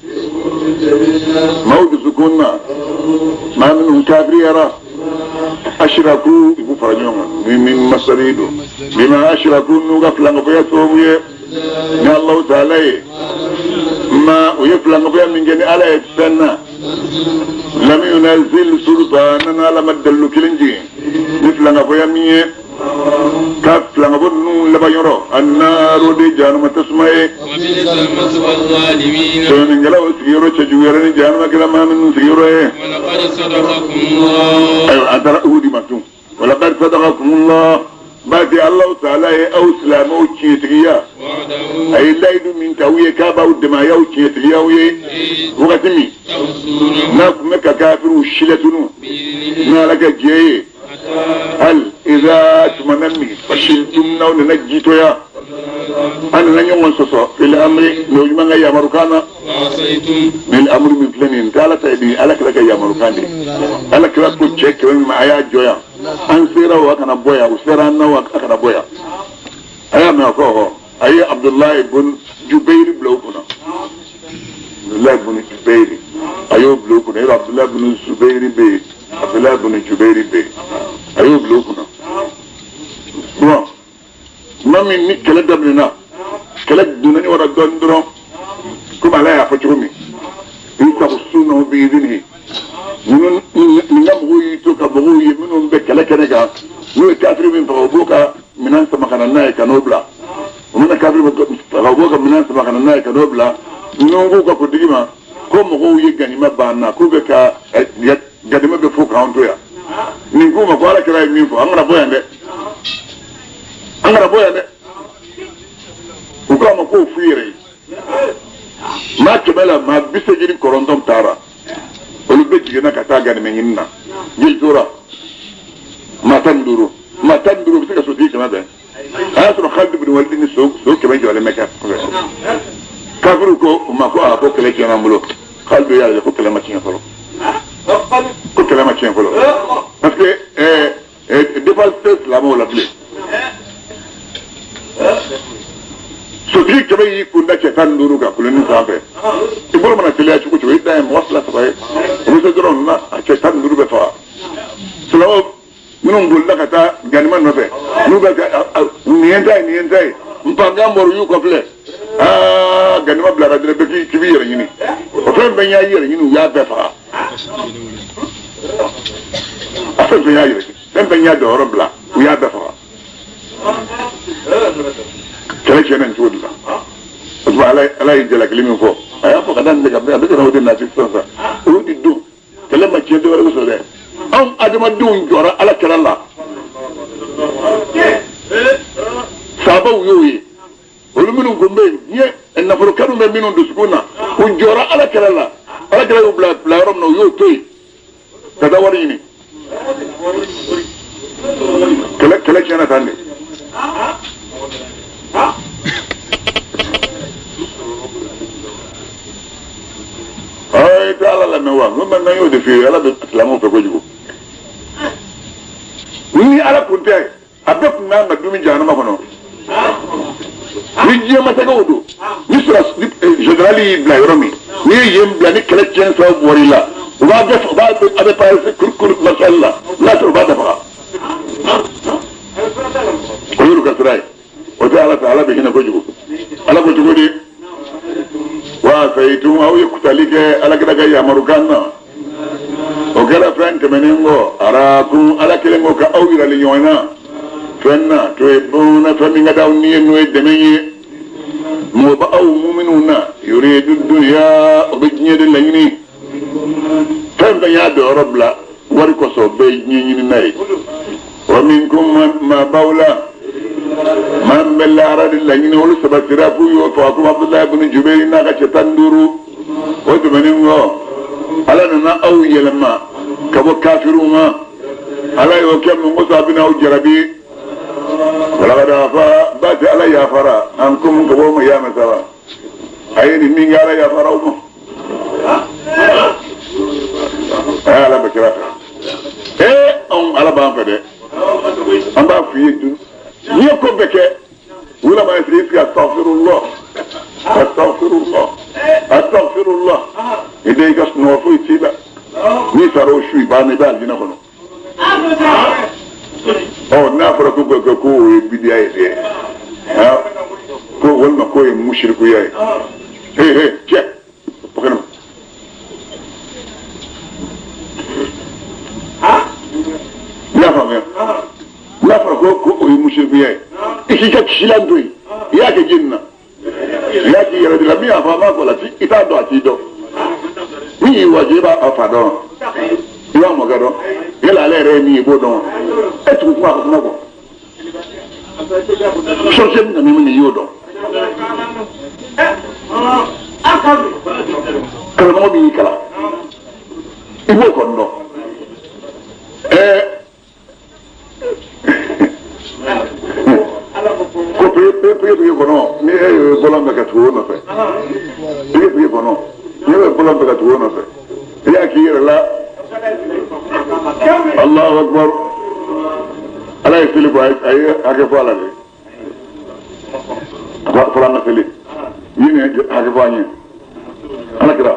maaw dusukun na maa minnu kafiriyara ashiraku i k'u fara ɲɔgɔn kan ni min masari don bima ashiraku n'u ka filankafoya sababu ye ni alahu taala ye ma u ye filankafoya min kɛ ni ala ye fɛn na lam yunazil sultanan ala ma dalilu kelen jigin ni filankafoya min ye ka filankafo ninnu laban yɔrɔ annaaru de jahanama tasuma ye tɔɲɔnikɛlaw sigiyɔrɔ cɛjuguyara ni jahanama kɛra maa minnu sigiyɔrɔ ye ayiwa an taara uhudi ma tun walaqad sadaqakumullah baati alahu taala ye aw silamɛw tiɲɛtigiya a ye layidu min ta aw ye k'a b'aw dɛmɛ a y'aw tiɲɛtigiya aw ye wagati min n'a tun bɛ ka kafiriw silatunu n'ala ka jɛ ye hal idza tuma na min fashiltum n'aw nana jitɔya an nana ɲɔgɔn sɔsɔ fil amri n'o ɲuman ka yamarukan na nin amuru min filɛ nin ye ala ta ye nin ala kira ka yamarukan de ala kira ko cɛ kɛmɛ min ma a y'a jɔ yan an sera o a kana bɔ yan u sera an na o a kana bɔ yan a y'a mɛn a ko ɔhɔ a ye abudulayi bun jubeiri bila u kunna abudulayi bun jubeiri a y'o bila u kunna yɔrɔ abudulayi bun zubeiri bɛ yen abudulayi bun jubeiri bɛ yen a y'o bila u kunna bon tuma min ni kɛlɛ daminɛna kɛlɛ donna ɲɔgɔn na dɔɔnin dɔrɔn komi ala y'a fɔ cogo min istahsunnahum bi idnihi ninnu nin ka mɔgɔw y'i to ka mɔgɔw ye minnu bɛ kɛlɛ kɛnɛ kan n'u ye kafiri min faga u b'o ka minɛn sama ka na n'a ye ka n'o bila u mana kafiri faga u b'o ka minɛn sama ka na n'a ye ka n'o bila ninnu k'u ka kuntigi ma ko mɔgɔw ye ganima ban na k'u bɛ ka ganima bɛ fo k'an to yan nin k'u ma ko ala kira ye min fɔ an kana bɔ yan dɛ an kana bɔ yan dɛ u k'a ma k'o f'u yɛrɛ ye maa kɛmɛ la maa 89 taara olu bɛɛ jiginna ka taa ganimɛ ɲini na jeli tora maa 15 maa 15 bɛ se ka sotigi 100 bɛn a y'a sɔrɔ Khalid bin Walid ni so 100 jɔlen bɛ kɔfɛ kafiriw ko u ma ko aa ko kɛlɛ tiɲɛna an bolo Khalid y'a lajɛ ko kɛlɛ ma tiɲɛ fɔlɔ ko kɛlɛ ma tiɲɛ fɔlɔ parce que défense tɛ silamɛw la bilen sotigi 100 y'i kun da cɛ 15 kan kolonin sanfɛ i bolo mana teliya cogo cogo i dan ye mɔgɔ fila saba ye o bɛ se dɔrɔn na a cɛ 15 bɛ faga silamɛw minnu bolila ka taa ganima nɔfɛ n'u bɛ ka nin ye n ta ye nin ye n ta ye npankan bɔra u y'u kɔfilɛ aa ganima bilara dɔrɔn bɛɛ k'i b'i yɛrɛ ɲini o fɛn fɛn y'a yɛrɛ ɲini u y'a bɛɛ faga a fɛn fɛn y'a yɛrɛ fɛn fɛn y'a jɔyɔrɔ bila u y'a bɛɛ faga kɛlɛ tiɲɛna nin cogo de la o tuma ala ye jalakili min fɔ a y'a fɔ ka da nin de kan a bɛ ka na o de nati sisan sa olu de don kɛlɛ ma tiɲɛ dɔwɛrɛ bɛ sɔrɔ dɛ anw adamadenw jɔra ala kɛra la sabaw y'o ye olu minnu kun bɛ yen diɲɛ nafolo kanu bɛ minnu dusukun na u jɔra ala kɛra la ala kɛra y'u bila bila yɔrɔ min na u y'o to yen ka taa wari ɲini kɛlɛ kɛlɛ tiɲɛna tan de i tɛ ala lamɛn wa n ko mɛ n'an y'o de f'i ye ala bɛ silamɛw fɛ kojugu ni ala kun tɛ a bɛɛ kun kan ka dumi jahanama kɔnɔ ni diɲɛ masakɛw don ni sɔrɔ général y'i bila yɔrɔ min n'i ye yen bila ni kɛlɛ tiɲɛ sababu bɔra i la u b'a bɛɛ u b'a a bɛ passer kurukuru masali la n'a sɔrɔ u b'a bɛɛ faga o y'olu ka sira ye o tɛ ala fɛ ala bɛ hinɛ kojugu ala ko cogo di wa sayitum aw ye kutali kɛ ala kira ka yamarukan na baara in tɛmɛnen kɔ arakum ala kelen ko ka aw yirali ɲɔgɔn na fɛn na tuhibbuna fɛn min ka d'aw ni ye n'o ye dɛmɛ ye mɔgɔ bɛ aw muminw na yuridu dunya o bɛ diɲɛ de laɲini fɛn fɛn y'a dɔyɔrɔ bila wari kosɔn o bɛɛ ye diɲɛ ɲinina ye wa minkum maa b'aw la maa min bɛ lahara de laɲini olu sabatira k'u y'o faga komi Abudulayi bin Jubɛri n'a ka cɛ 15 o tɛmɛnen kɔ ala nana aw yɛlɛma ka bɔ kafiriw ma ala y'o kɛ mun kosɔn a bɛna aw jarabi walakad afa baasi ala yafara ankum ka bɔ ma y'a mɛn saba a ye nin min kɛ ala yafara aw ma a ye ala bɛ kira fɛ ee anw ala b'an fɛ dɛ an b'a f'i ye dun n'i ye ko bɛɛ kɛ wula ma sigi sigi astaghfirullah astaghfirullah astaghfirullah i den i ka sunɔgɔ foyi t'i la n'i sara o su i banna i bɛ alijinɛ kɔnɔ ɔ n'a fɔra ko ko ko o ye bidiya ye dɛ ko walima k'o ye musirikuya ye he he cɛ o kɛnɛ ma i y'a faamuya n'a fɔra ko ko o ye musirikuya ye i k'i ka kisilan to yen i y'a kɛ jeni na i y'a k'i yɛrɛ de la min y'a fɔ a m'a fɔ la i t'a dɔn a t'i dɔn min y'i waaju i b'a fa dɔn i b'a mɔkɛ dɔn yala ale yɛrɛ ye min ye i b'o dɔn e tugu kuma ka kuma kɔ sorcier min na min i y'o dɔn karamɔgɔ min y'i kalan i b'o kɔni dɔn ɛɛ ko pege pege kɔnɔ ni e ye bɔlɔn bɛ ka tugu o nɔfɛ pege pege kɔnɔ ni e bɛ bɔlɔn bɛ ka tugu o nɔfɛ i y'a k'i yɛrɛ la Allahu akbar ala ye seli bɔ a ye hakɛ fɔ a la dɛ a fɔra an ka seli ni nin hakɛ fɔ an ye ala kira